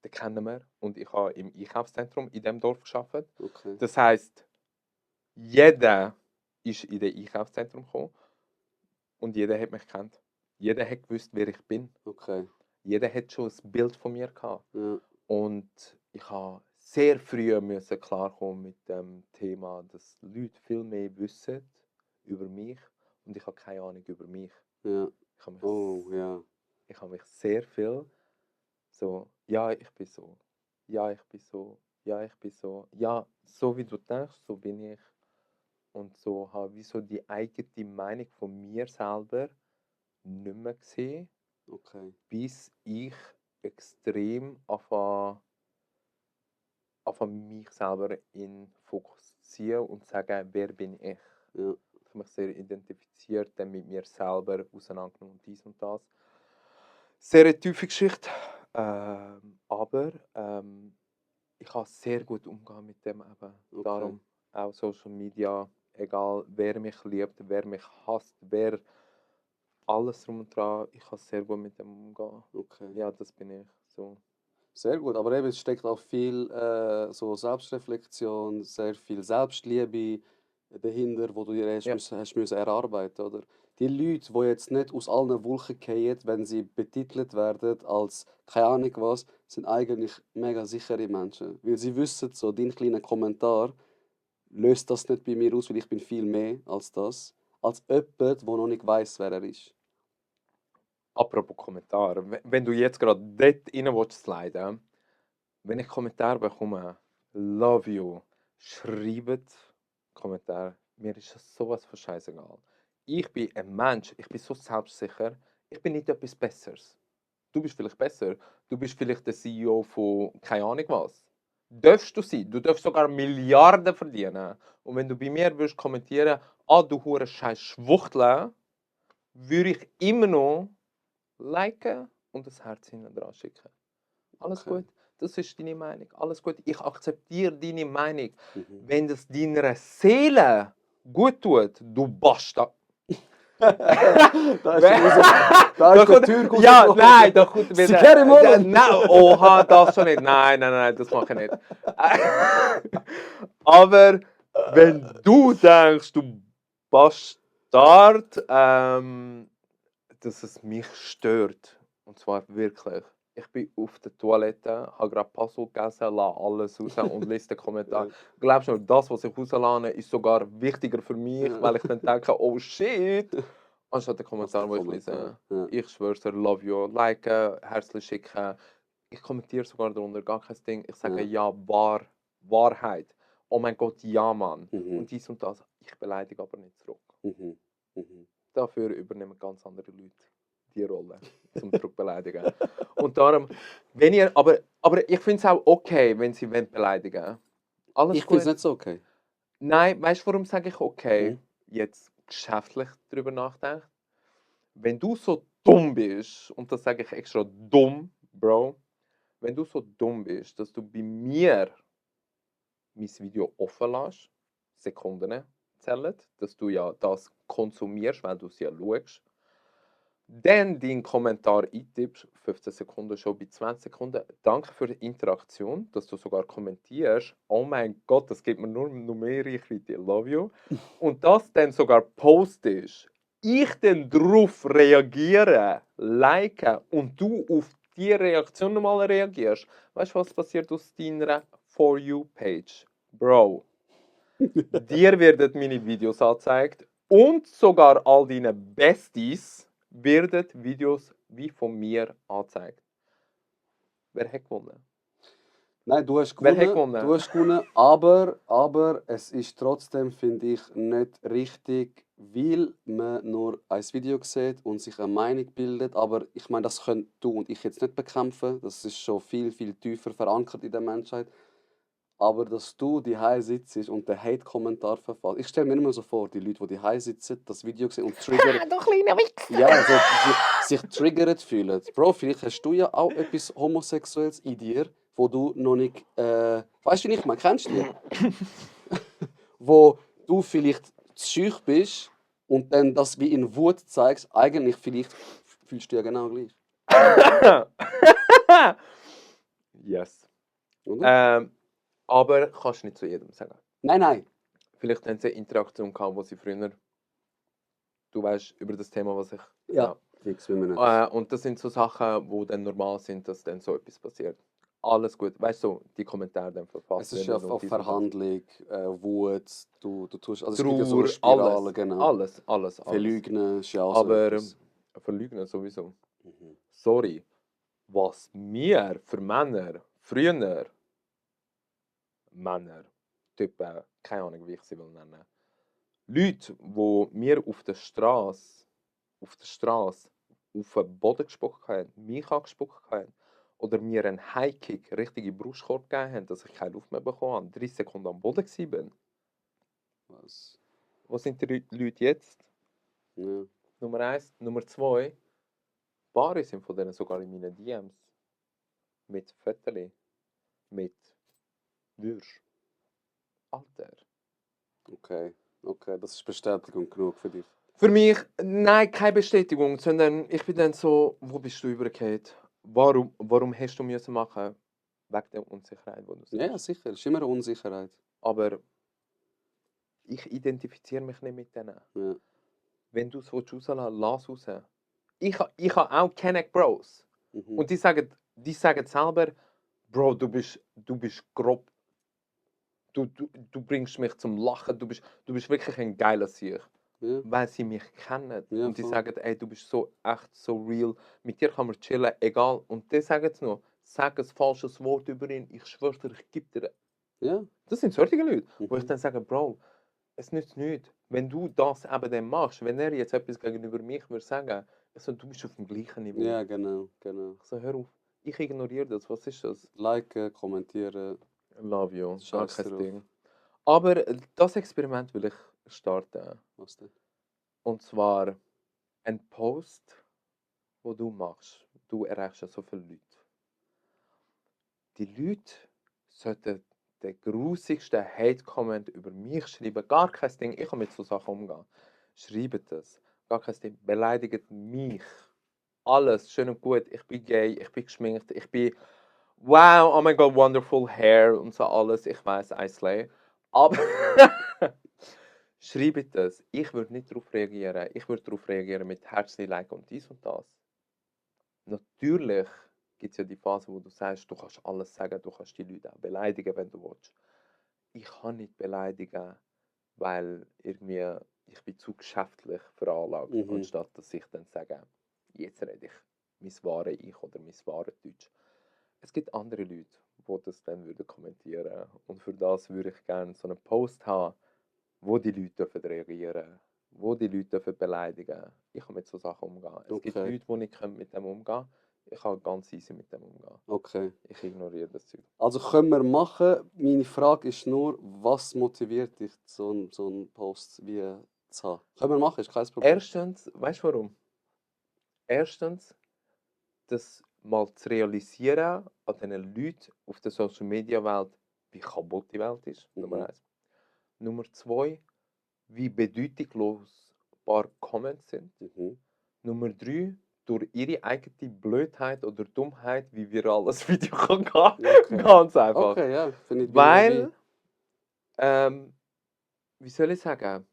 den kennen wir. Und ich habe im Einkaufszentrum in diesem Dorf gearbeitet. Okay. Das heisst, jeder ist in das Einkaufszentrum gekommen und jeder hat mich gekannt. Jeder hat gewusst, wer ich bin. Okay. Jeder hat schon ein Bild von mir gehabt. Ja. Und ich habe sehr früh müssen klarkommen mit dem Thema, dass Leute viel mehr wissen über mich und ich habe keine Ahnung über mich. Ja. Ich habe mich, Oh, ja. ich habe mich sehr viel so, ja, ich bin so, ja, ich bin so, ja, ich bin so, ja, so wie du denkst, so bin ich. Und so habe ich so die eigene Meinung von mir selber nicht mehr gesehen, Okay. bis ich extrem auf mich selber in Fokus ziehe und sage, wer bin ich? Ja. Ich habe mich sehr identifiziert, dann mit mir selber auseinandergenommen und dies und das. Sehr eine tiefe Geschichte, aber ich kann sehr gut umgehen mit dem eben. Okay. Darum auch Social Media, egal wer mich liebt, wer mich hasst, wer alles drum und dran, ich kann sehr gut mit dem umgehen. Okay. Ja, das bin ich. So. Sehr gut, aber eben, es steckt auch viel so Selbstreflexion, sehr viel Selbstliebe dahinter, wo du dir Ja. hast müssen erarbeiten, oder? Die Leute, die jetzt nicht aus allen Wolken fallen, wenn sie betitelt werden als keine Ahnung was, sind eigentlich mega sichere Menschen. Weil sie wissen, so, dein kleiner Kommentar löst das nicht bei mir aus, weil ich bin viel mehr als das. Als jemand, der noch nicht weiß, wer er ist. Apropos Kommentar, wenn du jetzt gerade dort rein willst sliden, wenn ich Kommentare bekomme, love you, schreibt Kommentare. Mir ist das sowas von scheißegal. Ich bin ein Mensch, ich bin so selbstsicher, ich bin nicht etwas Besseres. Du bist vielleicht besser, du bist vielleicht der CEO von keine Ahnung was. Darfst du sein, du darfst sogar Milliarden verdienen. Und wenn du bei mir würdest kommentieren, du hure scheiß Schwuchtel, würde ich immer noch liken und das Herz hinten dran schicken. Alles Okay. gut, das ist deine Meinung. Alles gut, ich akzeptiere deine Meinung. Mhm. Wenn das deiner Seele gut tut, du Bastard. Da ist da ist der kommt, Türk ja, rausgekommen. nein, da kommt wieder. Zigarre Mullen! Nein, oha, das schon nicht. Nein, nein, nein, das mache ich nicht. Aber wenn du denkst, du Bastard, dass es mich stört, und zwar wirklich. Ich bin auf der Toilette, habe gerade Puzzle gegessen, lasse alles raus und lese den Kommentar. Glaubst du mir, das, was ich rauslasse, ist sogar wichtiger für mich, weil ich dann denke, oh shit, anstatt den Kommentar, den ich lese. Ja. Ich schwöre dir, love you, liken, herzlich schicken. Ich kommentiere sogar darunter, gar kein Ding. Ich sage ja, Wahrheit. Oh mein Gott, ja, Mann. Mhm. Und dies und das. Ich beleidige aber nicht zurück. Mhm. Mhm. Dafür übernehmen ganz andere Leute die Rolle zum Zurückbeleidigen. Und darum, wenn ihr, aber ich finde es auch okay, wenn sie beleidigen wollen. Alles Ich finde es gut. nicht so okay. Nein, weißt du, warum sage ich okay? Mhm. Jetzt geschäftlich darüber nachdenken. Wenn du so dumm bist, und das sage ich extra dumm, Bro, wenn du so dumm bist, dass du bei mir mein Video offen lässt, Sekunden zählen, dass du ja das konsumierst, weil du es ja schaust, dann deinen Kommentar eintippst, 15 Sekunden schon bei 20 Sekunden. Danke für die Interaktion, dass du sogar kommentierst. Oh mein Gott, das gibt mir nur mehr Reichweite. Love you. Und das dann sogar postest, ich dann darauf reagiere, liken und du auf die Reaktion nochmal reagierst. Weißt du, was passiert aus deiner For You-Page? Bro, dir werden meine Videos angezeigt und sogar all deine Besties werden Videos wie von mir angezeigt. Wer hat gewonnen? Nein, du hast Wer hat gewonnen, gewonnen? du hast gewonnen, aber es ist trotzdem, finde ich, nicht richtig, weil man nur ein Video sieht und sich eine Meinung bildet. Aber ich meine, das können du und ich jetzt nicht bekämpfen. Das ist schon viel, viel tiefer verankert in der Menschheit. Aber dass du die sitzt und den Hate-Kommentar verfasst. Ich stelle mir immer so vor, die Leute, die die sitzen, das Video sehen und triggern. Du kleiner Wichser! Ja, also sich triggert fühlen. Bro, vielleicht hast du ja auch etwas Homosexuelles in dir, wo du noch nicht. Weißt du, wie ich meine? Kennst du die? Wo du vielleicht zu schüch bist und dann das wie in Wut zeigst, eigentlich vielleicht fühlst du ja genau gleich. Yes. Oder? Aber kannst du nicht zu jedem sagen. Nein, nein. Vielleicht haben sie eine Interaktion gehabt, wo sie früher, du weißt, über das Thema, was ich. Ja, fix wie wir nicht. Und das sind so Sachen, die dann normal sind, dass dann so etwas passiert. Alles gut. Weißt du, die Kommentare dann verfasst Es ist ja werden und auf dies und das. Verhandlung, Wut, du tust. Also es gibt ja so eine Trauer, Spirale, alles. genau. Alles. Verlügen ist ja auch so Aber etwas. verlügen sowieso. Mhm. Sorry. Was wir für Männer, früher Männer, Typen, keine Ahnung, wie ich sie will nennen, Leute, die mir auf der Straße auf den Boden gespuckt haben, mich angespuckt haben, oder mir einen Highkick richtig in den Brustkorb gegeben haben, dass ich keine Luft mehr bekommen habe, 30 Sekunden am Boden war. Was? Wo sind die Leute jetzt? Ja. Nummer 1. Nummer 2. Paare sind von denen sogar in meinen DMs. Mit Fotos, mit Würsch. Alter. Okay, okay, das ist Bestätigung genug für dich. Für mich, nein, keine Bestätigung, sondern ich bin dann so, wo bist du übergefallen? Warum hast du müssen machen? Wegen der Unsicherheit, die du Ja, sagst. sicher, es ist immer eine Unsicherheit. Aber ich identifiziere mich nicht mit denen. Ja. Wenn du es rauslassen willst, lass raus. Ich habe auch Connect Bros. Mhm. Und die sagen selber, Bro, du bist grob. Du bringst mich zum Lachen. Du bist wirklich ein geiler Sieg. Ja. Weil sie mich kennen. Ja, Und die voll. sagen, ey, du bist so echt, so real. Mit dir kann man chillen, egal. Und die sagen es noch, sag ein falsches Wort über ihn, ich schwöre dir, ich gebe dir. Ja. Das sind solche Leute, wo ich Mhm. dann sage, Bro, es nützt nichts. Wenn du das eben dann machst, wenn er jetzt etwas gegenüber mich würde sagen, ich so, du bist auf dem gleichen Niveau. Ja, genau, genau. Ich so, hör auf, ich ignoriere das, was ist das? Liken, kommentieren. Love you, gar Scheiß kein drauf. Ding. Aber das Experiment will ich starten. Was denn? Und zwar ein Post, wo du machst. Du erreichst ja so viele Leute. Die Leute sollten den grusigsten Hate-Comment über mich schreiben. Gar kein Ding, ich kann mit so Sachen umgehen. Schreibt es. Gar kein Ding. Beleidigt mich. Alles schön und gut. Ich bin gay, ich bin geschminkt, ich bin wow, oh my god, wonderful hair und so alles. Ich weiß, I slay. Aber schreibt es. Ich würde nicht darauf reagieren. Ich würde darauf reagieren mit Herzli, Like und dies und das. Natürlich gibt es ja die Phase, wo du sagst, du kannst alles sagen, du kannst die Leute auch beleidigen, wenn du willst. Ich kann nicht beleidigen, weil irgendwie ich bin zu geschäftlich veranlagt, Mhm. anstatt dass ich dann sage, jetzt rede ich mein wahres Ich oder mein wahres Deutsch. Es gibt andere Leute, die das dann würden kommentieren und für das würde ich gerne so einen Post haben, wo die Leute reagieren dürfen, wo die Leute beleidigen dürfen. Ich kann mit so Sachen umgehen. Es gibt Okay. Leute, die nicht mit dem umgehen können. Ich kann ganz easy mit dem umgehen. Okay. Ich ignoriere das Zeug. Also können wir machen. Meine Frage ist nur, was motiviert dich, so einen Post wie zu haben? Können wir machen, ist kein Problem. Erstens, weißt du warum? Erstens, das mal zu realisieren an diesen Leuten auf der Social Media Welt, wie kaputt die Welt ist. Nummer Mhm. 1. Nummer 2, wie bedeutungslos ein paar Comments sind. Mhm. Nummer 3, durch ihre eigene Blödheit oder Dummheit, wie viral das Video kann gehen. Okay. Ganz einfach. Okay, ja, finde ich bin Weil, dabei. wie soll ich sagen,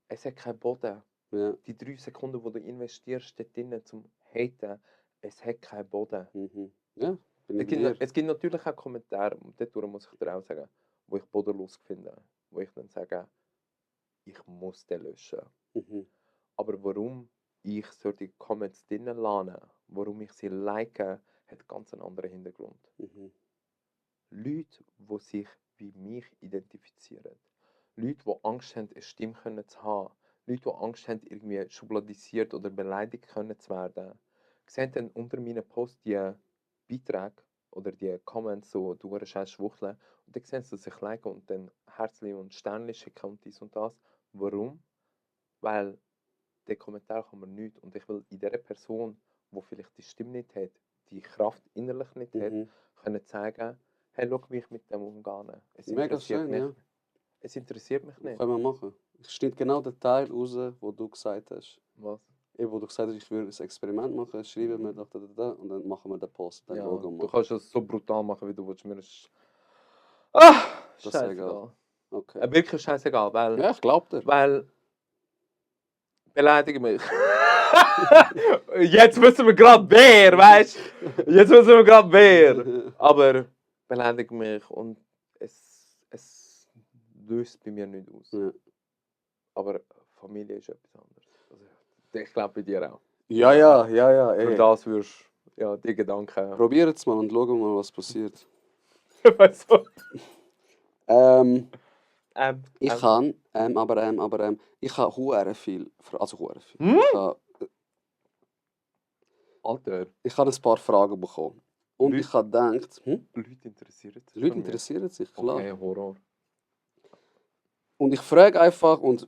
es hat keinen Boden. Ja. Die 3 Sekunden, die du investierst, dort drinnen zum Haten, es hat keinen Boden. Mhm. Ja, bin ich Es bei dir. gibt natürlich auch Kommentare, und dort muss ich dir auch sagen, wo ich bodenlos finde. Wo ich dann sage, ich muss den löschen. Mhm. Aber warum ich solche Comments drinnen lade, warum ich sie like, hat ganz einen anderen Hintergrund. Mhm. Leute, die sich wie mich identifizieren. Leute, die Angst haben, eine Stimme zu haben. Leute, die Angst haben, irgendwie schubladisiert oder beleidigt zu werden. Sehen dann unter meinen Posts die Beiträge oder die Comments so, du scheiß Schwuchtel. Und dann sehen sie, dass ich like und dann Herzli und Sternchen schicken und dies und das. Warum? Weil der Kommentar kann man nicht. Und ich will in dieser Person, die vielleicht die Stimme nicht hat, die Kraft innerlich nicht hat, Mhm. können zeigen, hey, schau, wie ich mit dem umgehe. Es Mega interessiert schön, mich. ja. Es interessiert mich nicht. Können wir machen. Ich schneide genau den Teil raus, wo du gesagt hast. Was? Eben, wo du gesagt hast, ich würde ein Experiment machen, schreiben wir da, und dann machen wir den Post. Dann Ja, schauen wir du mal. kannst es so brutal machen, wie du willst. Mir ist Das ist scheißegal. Okay. Wirklich scheißegal, weil, Ja, ich glaube dir. weil beleidige mich. Jetzt wissen wir gerade wer, weißt du? Jetzt wissen wir gerade wer. Aber beleidige mich und es löst bei mir nicht aus. Ja. Aber Familie ist etwas anderes. Also, ich glaube bei dir auch. Ja, Für ey. das wirst du ja, die Gedanken. Probier es mal und schauen mal, was passiert. Weißt du? Ich kann, ich habe hure viel, also hure viel. Hm? Alter, Ich habe ein paar Fragen bekommen. Und Leute- ich habe gedacht, Leute interessieren sich. Leute für mich. interessieren sich, klar. Okay, Horror. Und ich frage einfach, und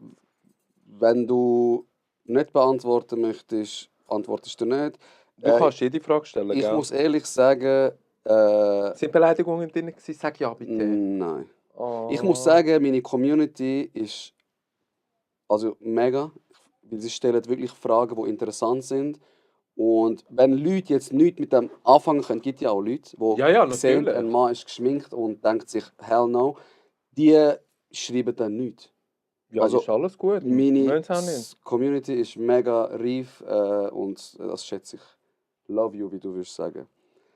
wenn du nicht beantworten möchtest, antwortest du nicht. Du kannst jede Frage stellen, Ich gell? muss ehrlich sagen, Sind Beleidigungen drin gewesen? Sag ja bitte. nein. Ich muss Oh. sagen, meine Community ist also mega, weil sie stellen wirklich Fragen, die interessant sind. Und wenn Leute jetzt nichts mit dem anfangen können, gibt ja auch Leute, die Ja, ja, sehen, natürlich. ein Mann ist geschminkt und denkt sich, hell no, die schreiben dann nichts. Ja, Also, ist alles gut. Meine Müssen auch nicht. Community ist mega reif und das schätze ich. Love you, wie du würdest sagen.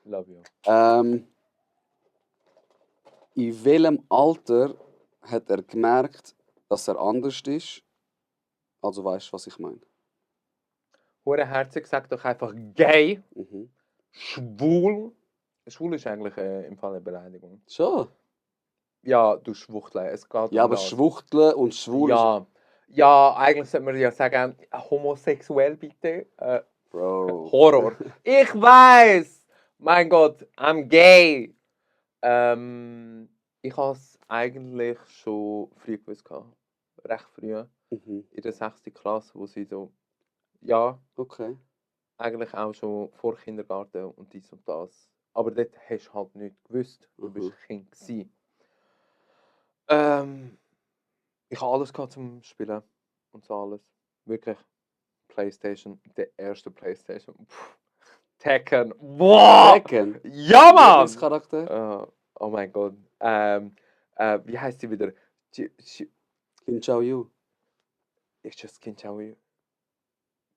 Love you. In welchem Alter hat er gemerkt, dass er anders ist? Also weißt du, was ich meine? Hurenherzig, sag doch einfach gay, Mhm. schwul. Schwul ist eigentlich im Fall eine Beleidigung. Schon. Ja, du Schwuchtel, es geht Ja, um aber das. Schwuchteln und schwul ist. Ja, ja, eigentlich sollte man ja sagen, homosexuell bitte. Bro. Horror. Ich weiß! Mein Gott, I'm gay! Ich habe es eigentlich schon früh gewusst. Recht früh. Mhm. In der 6. Klasse, wo sie so, ja, Okay. eigentlich auch schon vor Kindergarten und dies und das. Aber dort hast du halt nicht gewusst. Du bist Mhm. Kind gewesen. Ich habe alles gehabt zum Spielen und so alles. Wirklich. PlayStation, der erste PlayStation. Pff. Tekken. Boah! Tekken? Ja, Mann! Lieblingscharakter? Oh mein Gott. Wie heißt sie wieder? Lin Chao Yu. Ist das Kind Xiao?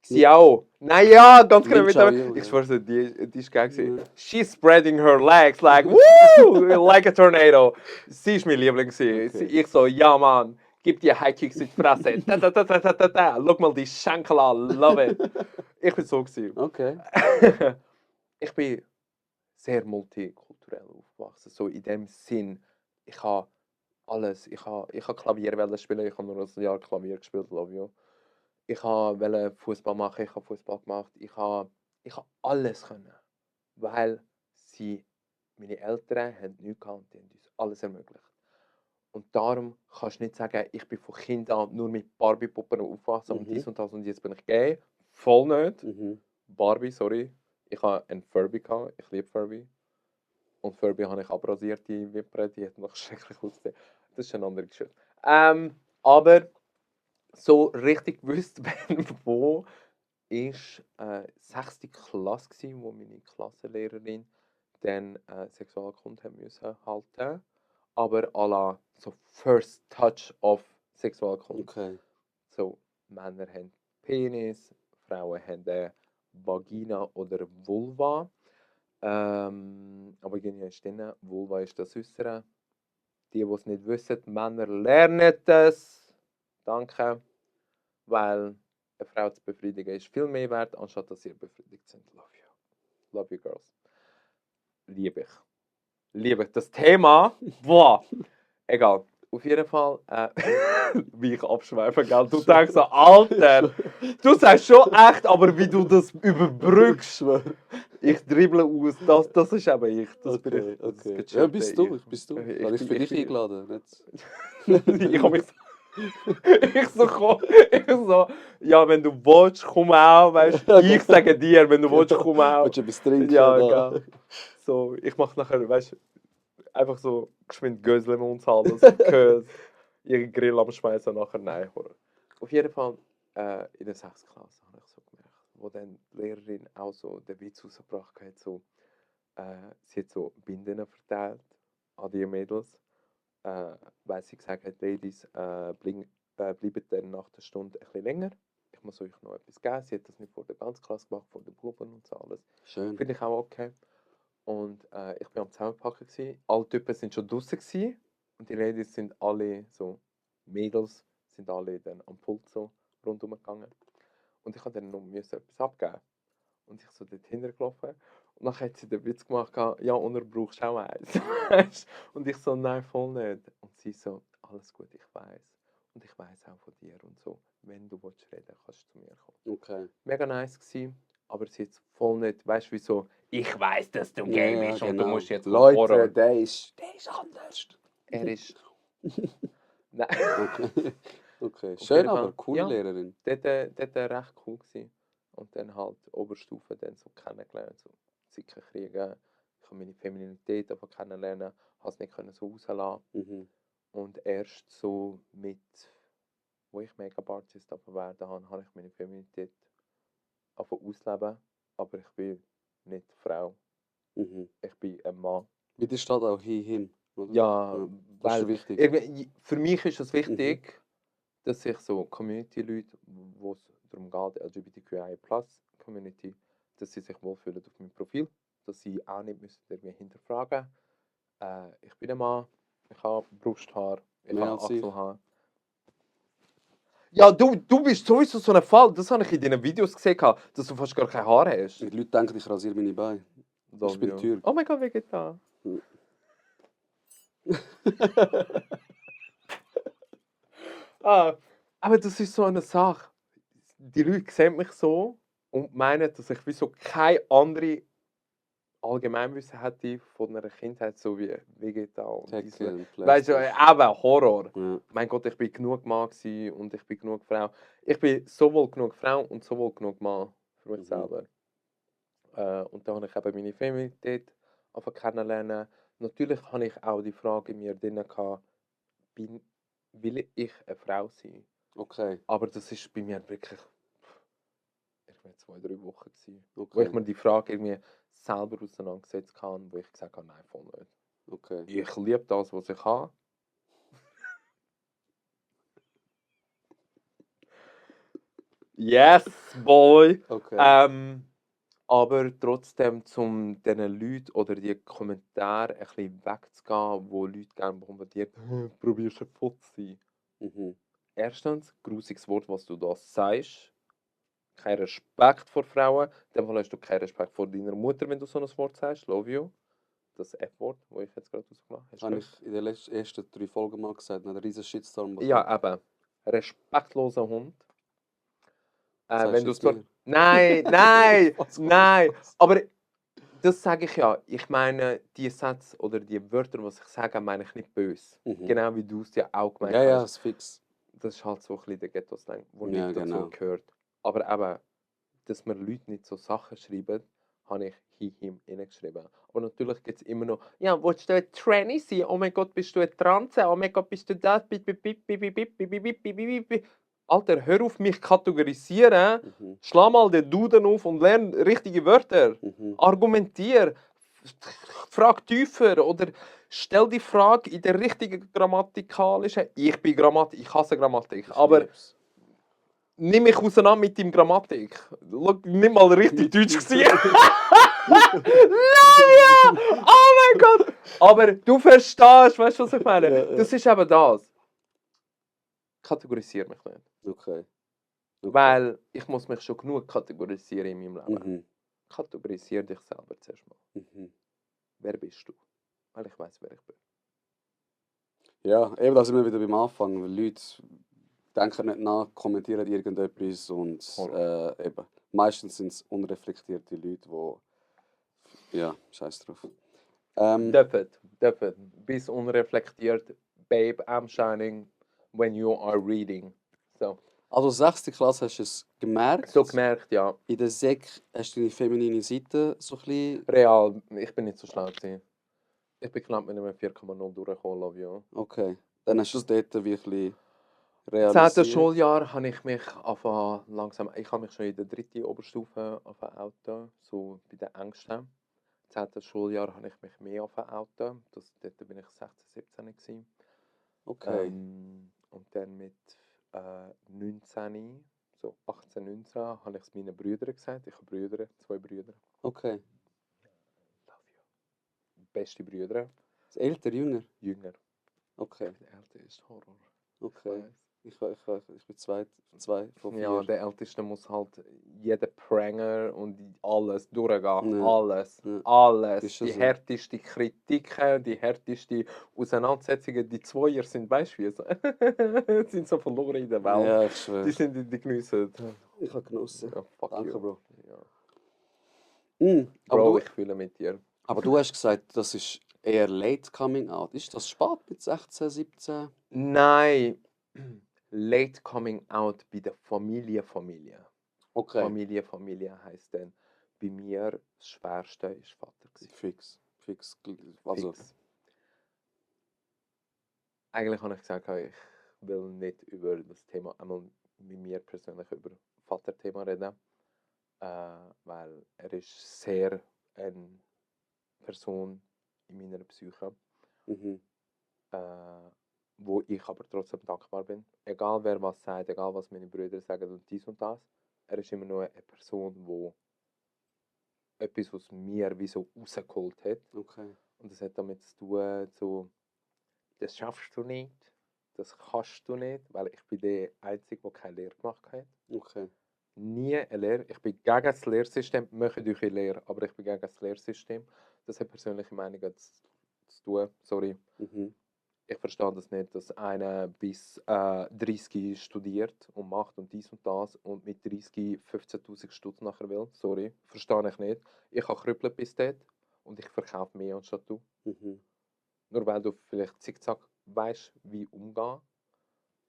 Xiao! Naja, ganz genau Lin mit Chao dem. Yu, Ich ja. schwör's dir, die ist geil gewesen. Ja. She's spreading her legs like, woo! Like a tornado. Sie ist mein Liebling gewesen. Okay. Ich so, ja, Mann. Gib dir High Kicks in die Fresse. Da, da, da, da, da, da, da. Schau mal die Schenkel an. Love it. Ich bin so gewesen. Okay. Ich bin sehr multikulturell aufgewachsen. So in dem Sinn, ich habe alles. Ich habe Klavier wollen spielen. Ich habe nur ein Jahr Klavier gespielt, love you. Ich wollte Fußball machen. Ich habe Fußball gemacht. Ich habe alles können, weil meine Eltern haben nichts gehabt, die haben uns alles ermöglicht. Und darum kannst du nicht sagen, ich bin von Kind an nur mit Barbie-Puppen aufgewachsen und dies und das und jetzt bin ich gay. Voll nicht. Mhm. Barbie, sorry. Ich hatte einen Furby gehabt. Ich liebe Furby. Und Furby habe ich abrasiert, die Wimpern, die hat noch schrecklich ausgesehen. Das ist eine andere Geschichte. Aber so richtig gewusst, wo ist 6. Klasse gsi, wo meine Klassenlehrerin dann Sexualkunde haben müssen halten. Aber à la so First Touch of Sexualkunde. Okay. So, Männer haben Penis, Frauen haben Vagina oder Vulva. Aber gehen ist drin, Vulva ist das Äußere. Die es nicht wissen, Männer lernen das. Danke. Weil eine Frau zu befriedigen ist viel mehr wert, anstatt dass ihr befriedigt sind. Love you. Love you, girls. Liebe ich. Liebe ich. Das Thema, boah. Egal. Auf jeden Fall, wie ich abschweife, gell? Du denkst so, Alter, du sagst schon echt, aber wie du das überbrückst. Ich dribble aus, das ist eben ich. Das bin Okay, ich. Das okay. gechillte Ja, bist du, ich. bist du. Ich Habe ich bin- für ich dich bin- eingeladen, nicht? Ich habe mich ich so, ja, wenn du willst, komm auch, weißt du. Ich sage dir, wenn du willst, komm auch. Willst du etwas trinken? Ja, da? gell. So, ich mache nachher, weißt du, einfach so geschwind Gösel im Mund haben, das Käse, ihre Grill am Schmeißen nachher, nein. Horror. Auf jeden Fall, in der 6. Klasse habe ich so gemerkt, wo dann die Lehrerin auch so den Witz rausgebracht hat, so, sie hat so Binden verteilt an die Mädels, weil sie gesagt hat, Ladies, bleibt dann nach der Stunde ein bisschen länger. Ich muss euch noch etwas geben. Sie hat das nicht vor der ganzen Klasse gemacht, vor den Buben und so alles. Schön. Finde ich auch okay. Und ich war am Zusammenpacken. Alle Typen sind schon draußen gewesen. Und die Ladies sind alle so, Mädels sind alle dann am Pult so rundherum gegangen. Und ich musste dann noch etwas abgeben. Und ich so dort hintergelaufen. Und dann hat sie den Witz gemacht, ja, und er brauchst auch eins. Und ich so, nein, voll nicht. Und sie so, alles gut, ich weiß. Und ich weiß auch von dir und so. Wenn du willst reden, kannst du zu mir kommen. Okay. Mega nice gewesen, aber sie jetzt voll nicht, weißt du wieso? Ich weiß, dass du gay Ja, bist und du genau. musst jetzt Leute, Horror. der ist anders. Er ist. Nein. Okay. Okay. Auf Schön, jeden aber Fall, coole ja. Lehrerin. Dort recht cool gewesen. Und dann halt Oberstufe dann so kennengelernt, so Zickenkriege. Ich habe meine Feminität aber kennenlernen, habe es nicht können so rauslassen. Mhm. Und erst so mit, wo ich Make-up-Artist werden habe, habe ich meine Feminität ausleben. Aber ich bin nicht Frau. Mhm. Ich bin ein Mann. Bei dir steht auch he, him. Oder? Ja, Das ist weil wichtig. irgendwie, für mich ist es wichtig, dass ich so Community-Leute, wo es darum geht, LGBTQI+-Community, dass sie sich wohlfühlen auf meinem Profil, dass sie auch nicht müssen irgendwie hinterfragen. Ich bin ein Mann, ich habe Brusthaar, ich Mehr habe als ich. Achselhaar. Ja, du bist sowieso so ein Fall, das habe ich in deinen Videos gesehen, dass du fast gar kein Haar hast. Die Leute denken, ich rasiere meine Beine. Ich bin Türk. Oh mein Gott, wie geht das? Aber das ist so eine Sache. Die Leute sehen mich so und meinen, dass ich wie so keine andere Allgemeinwissen hätte von einer Kindheit, so wie Vegeta und Tekken, diese. Weißt du, Playstation. eben Horror. Ja. Mein Gott, ich bin genug Mann gewesen und ich bin genug Frau. Ich bin sowohl genug Frau und sowohl genug Mann für mich selber. Und da habe ich eben meine Feminität angefangen kennenlernen. Natürlich habe ich auch die Frage in mir drin gehabt, will ich eine Frau sein? Okay. Aber das ist bei mir wirklich irgendwie 2-3 Wochen gewesen, wo Okay. ich mir die Frage irgendwie selber auseinandergesetzt habe, wo ich gesagt habe, nein, voll nicht. Okay. Ich liebe das, was ich habe. Yes, boy! Okay. Aber trotzdem, um diesen Leuten oder die Kommentare ein bisschen wegzugehen, wo Leute gerne bombardieren, probierst du ein Foto zu sein. Mhm. Erstens, grusiges Wort, was du da sagst. Kein Respekt vor Frauen. In dem Fall hast du keinen Respekt vor deiner Mutter, wenn du so ein Wort sagst. Love you. Das F-Wort, das ich jetzt gerade rausgemacht habe. Habe ich in den ersten 3 Folgen mal gesagt. Einen riesen Shitstorm bekommen. Ja, eben. Respektloser Hund. Sagst Wenn du du es es nur... mir? Nein, nein, Was nein. was? Aber das sage ich ja. Ich meine, die Sätze oder die Wörter, die ich sage, meine ich nicht böse. Mhm. Genau wie du es ja auch gemeint Ja, ja, hast. ist fix. Das ist halt so ein bisschen der Ghetto-Slang, der Ja, nicht dazu genau. gehört. Aber eben, dass mir Leute nicht so Sachen schreiben, habe ich him hineingeschrieben. Aber natürlich gibt es immer noch, ja, willst du ein Tranny sein? Oh mein Gott, bist du ein Transe? Oh mein Gott, bist du das? Alter, hör auf mich kategorisieren. Mhm. Schlag mal den Duden auf und lern richtige Wörter. Mhm. Argumentier. Frag tiefer oder stell die Frage in der richtigen grammatikalischen. Ich bin Grammatik, ich hasse Grammatik. Ich Aber lieb's. nimm mich auseinander mit deinem Grammatik. Schau, nicht mal richtig Deutsch gewesen. Nein! Oh mein Gott! Aber du verstehst, weißt du, was ich meine? Ja, ja. Das ist eben das. Kategorisiere mich nicht. Okay. Weil ich muss mich schon genug kategorisieren in meinem Leben. Mhm. Kategorisiere dich selber zuerst mal. Mhm. Wer bist du? Weil ich weiß, wer ich bin. Ja, eben da sind wir wieder beim Anfang. Weil Leute denken nicht nach, kommentieren irgendetwas und eben. Meistens sind es unreflektierte Leute, die. Ja, scheiß drauf. Dürfen. Bis unreflektiert. Babe, I'm shining when you are reading. So. Also 6. Klasse hast du es gemerkt. So gemerkt, ja. In der Sek hast du deine feminine Seite so ein bisschen. Real, ich bin nicht so schlau gewesen. Ich bin knapp mit einem 4,0 durchgekommen, love you. Okay. Dann hast du es dort wirklich Im realisiert. 10. Schuljahr habe ich mich langsam, ich habe mich schon in der 3. Oberstufe Auto, so bei den Ängsten. Im 10. Schuljahr habe ich mich mehr Auto, dort bin ich 16, 17 gewesen. Okay. Und dann mit 19, so 18, 19, habe ich es meinen Brüdern gesagt. Ich habe Brüder, 2 Brüder. Okay. Love you. Beste Brüder. Das älter, jünger? Jünger. Okay. Der Älteste ist Horror. Okay. Ich bin zwei von 4. Ja, der Älteste muss halt jeden Pranger und alles durchgehen. Ja. Alles. Ja. Alles. Ist schon Die so. härteste Kritiken, die härteste Auseinandersetzungen. Die Zweier sind, weißt du, wie sind so verloren in der Welt. Ja, ich schwöre. Die sind die Genüsse. Ich habe genossen. Ja, fuck Danke, you. Bro. Ja. Aber, Bro, du, ich fühle mit dir. aber du hast gesagt, das ist eher late coming out. Ist das spät mit 16, 17? Nein. Late coming out bei der Familie. Okay. Familie heisst dann, bei mir das Schwerste ist Vater gewesen. Fix. Also, Fix. Eigentlich habe ich gesagt, ich will nicht über das Thema, einmal mit mir persönlich über Vaterthema reden, weil er ist sehr eine Person in meiner Psyche, Mhm. wo ich aber trotzdem dankbar bin. Egal wer was sagt, egal was meine Brüder sagen und dies und das, er ist immer nur eine Person, die etwas aus mir wie so rausgeholt hat. Okay. Und das hat damit zu tun, so, das schaffst du nicht, das kannst du nicht, weil ich bin der Einzige, der keine Lehre gemacht hat. Okay. Nie eine Lehre. Ich bin gegen das Lehrsystem, mache durch eine Lehre, aber ich bin gegen das Lehrsystem. Das hat persönliche Meinungen zu tun, sorry. Mhm. Ich verstehe das nicht, dass einer bis 30 studiert und macht und dies und das und mit 30 15'000 Stutz nachher will. Sorry, verstehe ich nicht. Ich habe Krüppel bis dort und ich verkaufe mehr anstatt du. Mhm. Nur weil du vielleicht zickzack weißt, wie umgehen,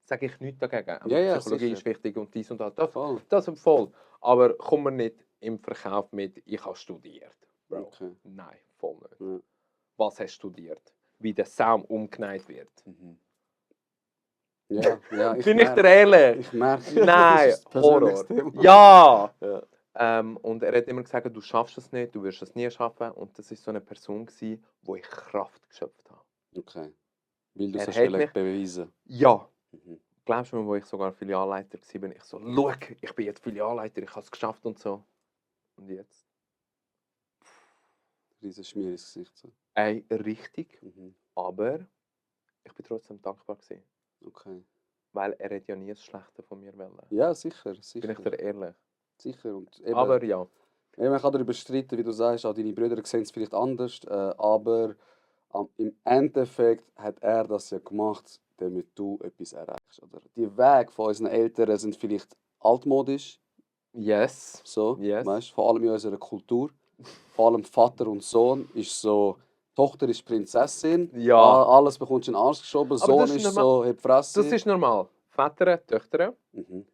sage ich nichts dagegen. Aber Ja, ja, Psychologie sicher. ist wichtig und dies und das. Voll. Das ist voll. Aber komm mir nicht im Verkauf mit, ich habe studiert. Bro. Okay. Nein, voll nicht. Ja. Was hast du studiert? Wie der Saum umgenäht wird. Mhm. Ja, ja, Bin ich dir ehrlich? Ich merke, Nein, das ist ein persönliches Horror. Thema. Ja! Ja. Und er hat immer gesagt, du schaffst es nicht, du wirst es nie schaffen. Und das war so eine Person, wo ich Kraft geschöpft habe. Okay. Weil du Er es hat mich- beweisen. Ja! Mhm. Glaubst du mir, wo ich sogar Filialleiter war, ich so, schau, ich bin jetzt Filialleiter, ich habe es geschafft und so. Und jetzt? Riesen Schmier ins Gesicht. So. Ey, richtig. Mhm. Aber ich bin trotzdem dankbar gewesen. Okay. Weil er hat ja nie das Schlechte von mir wollen. Ja, sicher, Bin sicher. ich dir ehrlich. Sicher. Und eben, Aber ja. man kann darüber streiten, wie du sagst, auch deine Brüder sehen es vielleicht anders, aber im Endeffekt hat er das ja gemacht, damit du etwas erreichst. Oder? Die Wege von unseren Eltern sind vielleicht altmodisch, Yes. so, Yes. weißt, vor allem in unserer Kultur. Vor allem Vater und Sohn ist so, Tochter ist Prinzessin, Ja. alles bekommst du in den Arsch geschoben, Aber Sohn das ist ist normal. so, heb Fresse. Das ist normal. Väter, Töchter, Mhm.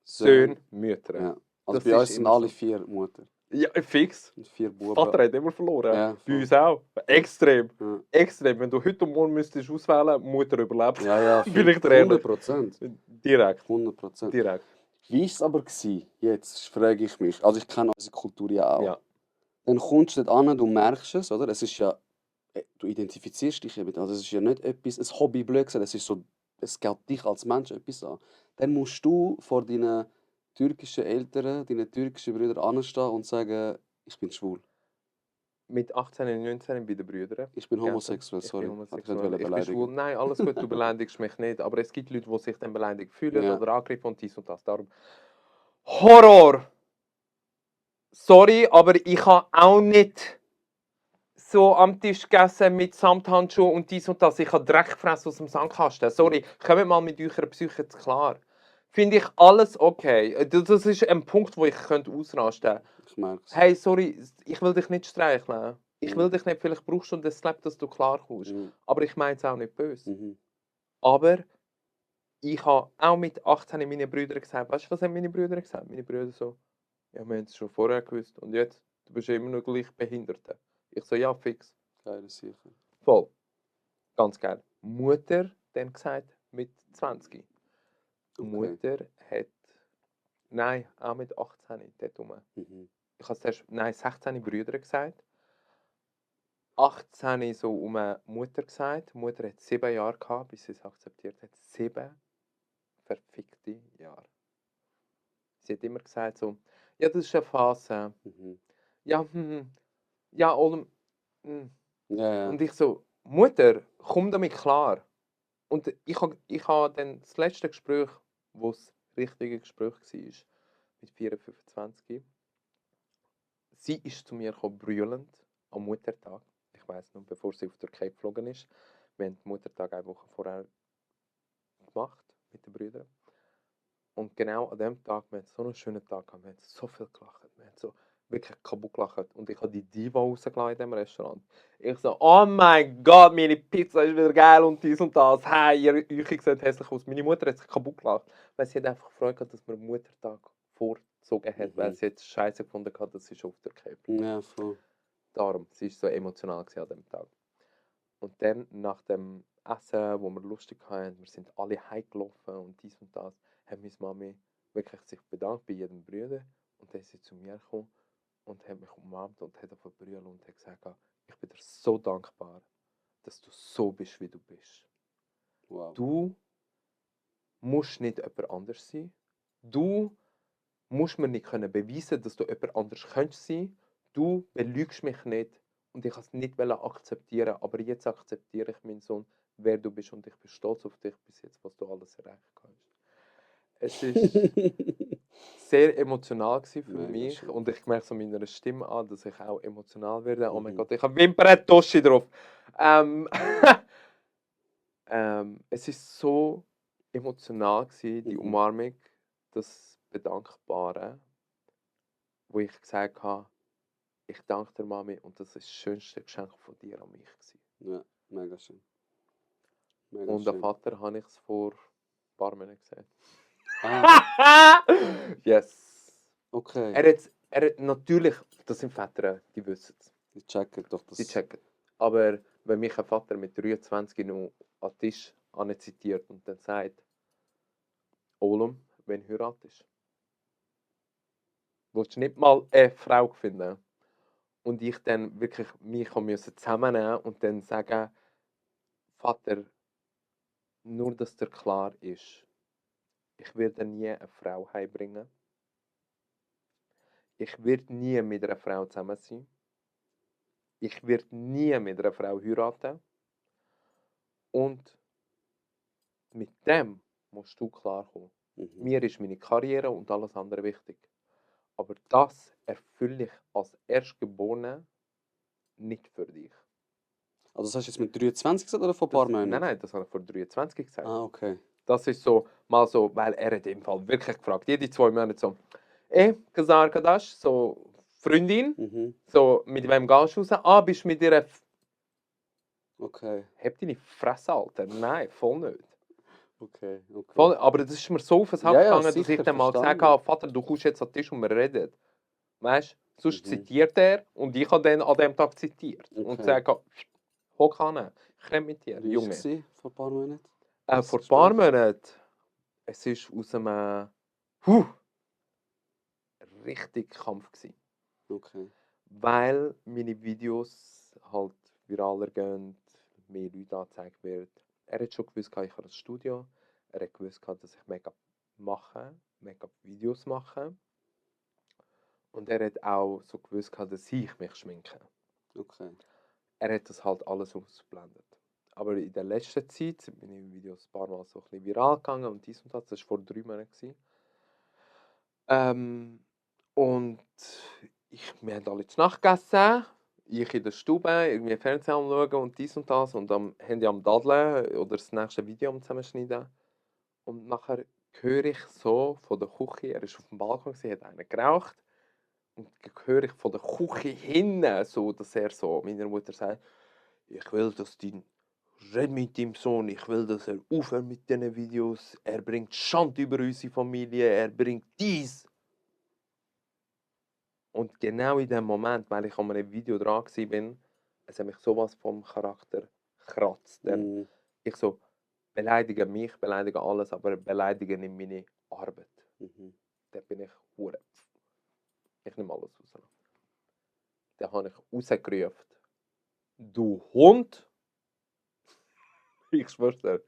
Söhne, Mütter. Ja. Also Das bei ist uns sind immer alle so. 4 Mutter Ja, fix. und 4 Buben. Vater hat immer verloren. Ja, Bei voll. uns auch. Extrem. Ja. Extrem. Wenn du heute und morgen müsstest auswählen, Mutter überlebt. Ja, Bin ich dir ehrlich. 100%. Direkt. 100%. Direkt. Wie war es aber gewesen? Jetzt frage ich mich. Also ich kenne unsere Kultur ja auch. Ja. Dann kommst du dort an, du merkst es, oder? Es ist ja, du identifizierst dich damit. Also es ist ja nicht etwas, ein Hobby, blöd gesagt. Es ist so, es geht dich als Mensch etwas an. Dann musst du vor deinen türkischen Eltern, deinen türkischen Brüdern anstehen und sagen, ich bin schwul. Mit 18 und 19 bei den Brüdern. Ich bin homosexuell, Ich sorry. bin Ich wollte homosexuell. nicht Ich bin beleidigen. schwul. Nein, alles gut, du beleidigst mich nicht. Aber es gibt Leute, die sich dann beleidigt fühlen Ja. oder angegriffen und dies und das. Darum. Horror! Sorry, aber ich habe auch nicht so am Tisch gegessen mit Samthandschuhen und dies und das. Ich habe Dreck gefressen aus dem Sandkasten. Sorry, kommt mal mit eurer Psyche klar. Finde ich alles okay. Das ist ein Punkt, wo ich ausrasten könnte. Ich merke es. Hey, sorry, ich will dich nicht streicheln. Ich will dich nicht, vielleicht brauchst du den Slap, dass du klar kommst. Mhm. Aber ich meine es auch nicht böse. Mhm. Aber ich habe auch mit 18 meinen Brüdern gesagt, weißt du, was haben meine Brüder gesagt? Meine Brüder so, ja, wir haben es schon vorher gewusst. Und jetzt, du bist immer noch gleich Behinderte. Ich so, ja, fix. Geile Sache. Voll. Ganz geil. Mutter dann gesagt, mit 20. Okay. Mutter hat, nein, auch mit 18 dort rum. Mhm. Ich habe zuerst, nein, 16 Brüder gesagt. 18 so um eine Mutter gesagt. Die Mutter hat 7 Jahre gehabt, bis sie es akzeptiert hat. 7 verfickte Jahre. Sie hat immer gesagt so, ja, das ist eine Phase. Mhm. Ja, ja, Olm. Ja, ja. Und ich so, Mutter, komm damit klar. Und ich habe dann das letzte Gespräch, wo das richtige Gespräch war, mit 24, 25. Sie ist zu mir gekommen, brüllend, am Muttertag. Ich weiss noch, bevor sie auf die Türkei geflogen ist. Wir haben den Muttertag eine Woche vorher gemacht mit den Brüdern. Und genau an dem Tag, wir hatten so einen schönen Tag gehabt, wir haben so viel gelacht, wir haben so wirklich kaputt gelacht. Und ich habe die Diva rausgelassen in diesem Restaurant. Ich so, oh mein Gott, meine Pizza ist wieder geil und dies und das. Hey, ihr Euch sieht hässlich aus. Meine Mutter hat sich kaputt gelacht, weil sie hat einfach gefreut, dass wir den Muttertag vorgezogen hat, weil sie jetzt Scheiße gefunden hat, dass sie schon auf der Türkei bleibt. Ja, voll. Darum, sie war so emotional an dem Tag. Und dann, nach dem Essen, wo wir lustig hatten, wir sind alle heimgelaufen und dies und das, hat meine Mami wirklich sich bedankt bei jedem Bruder. Und dann ist sie zu mir gekommen und hat mich umarmt und hat auf brüllen und hat gesagt, ich bin dir so dankbar, dass du so bist, wie du bist. Wow. Du musst nicht jemand anders sein. Du musst mir nicht können beweisen, dass du jemand anders könntest sein. Du belügst mich nicht und ich wollte es nicht akzeptieren, aber jetzt akzeptiere ich, mein Sohn, wer du bist und ich bin stolz auf dich bis jetzt, was du alles erreicht hast. Es ist sehr emotional gewesen für Mega mich schön. und ich merke so meiner Stimme an, dass ich auch emotional werde. Oh mein Mhm. Gott, ich habe Wimpern-Toschi drauf. Es ist so emotional gewesen, die Mhm. Umarmung, das Bedankbare, wo ich gesagt habe, ich danke dir, Mami, und das ist das schönste Geschenk von dir an mich gewesen. Ja, mega schön. Mega Und der schön. Vater habe ich es vor ein paar Monaten gesagt. Ah, Yes. okay. Er hat natürlich, das sind Väter, die wissen es, Ich checke doch das. die checken. Aber wenn mich ein Vater mit 23 noch an den Tisch zitiert und dann sagt, Olum, wenn heiratest, willst du nicht mal eine Frau finden? Und ich dann wirklich mich zusammennehmen und dann sagen, Vater, nur dass dir klar ist, ich werde nie eine Frau heimbringen. Ich werde nie mit einer Frau zusammen sein. Ich werde nie mit einer Frau heiraten. Und mit dem musst du klarkommen. Mhm. Mir ist meine Karriere und alles andere wichtig. Aber das erfülle ich als Erstgeborener nicht für dich. Also das hast du jetzt mit 23 gesagt oder vor ein paar Monaten? Nein, das habe ich vor 23 gesagt. Ah, okay. Das ist so, mal so, weil er hat im Fall wirklich gefragt, jede 2 Monate so, Kasar Kadash, so Freundin, Mhm. so, mit wem gehst du raus? Ah, bist du mit ihr? Okay. Hab deine Fresse, Alter. Nein, voll nicht. Okay. Voll, aber das ist mir so auf den Sack Ja, ja, gegangen, dass sicher, ich dann mal gesagt verstanden. habe, Vater, du kommst jetzt an den Tisch und wir reden. Weißt du, sonst Mhm. zitiert er und ich habe dann an dem Tag zitiert. Und Okay. gesagt, hock an, ich rede mit dir, Wie war Junge. es vor ein paar Monaten? Vor Das ein paar Gespräch? Monaten, es ist aus einem richtig Kampf gewesen. Okay. Weil meine Videos halt viraler gehen, mehr Leute angezeigt wird. Er hat schon gewusst, ich habe ein Studio. Er hat gewusst, dass ich Make-up mache, Make-up-Videos mache. Und er hat auch so gewusst, dass ich mich schminke. Okay. Er hat das halt alles ausgeblendet. Aber in der letzten Zeit sind meine Videos ein paar Mal so ein bisschen viral gegangen und dies und das. Das war vor 3 Monaten. Und wir haben alle zu Nacht gegessen. Ich in der Stube, irgendwie Fernsehen am schauen und dies und das. Und am Handy am Daddeln oder das nächste Video am Zusammenschneiden. Und nachher höre ich so von der Küche, er ist auf dem Balkon, hat einer geraucht. Und höre ich von der Küche hinten, so, dass er so meiner Mutter sagt, ich will, dass dein red mit deinem Sohn, ich will, dass er aufhört mit diesen Videos. Er bringt Schande über unsere Familie, er bringt dies. Und genau in dem Moment, weil ich an einem Video dran war, es hat mich sowas vom Charakter gekratzt. Mhm. Ich so, beleidige mich, beleidige alles, aber beleidige nicht meine Arbeit. Mhm. Da bin ich hure. Ich nehme alles raus. Dann habe ich rausgerufen, du Hund! Ich schwör's dir.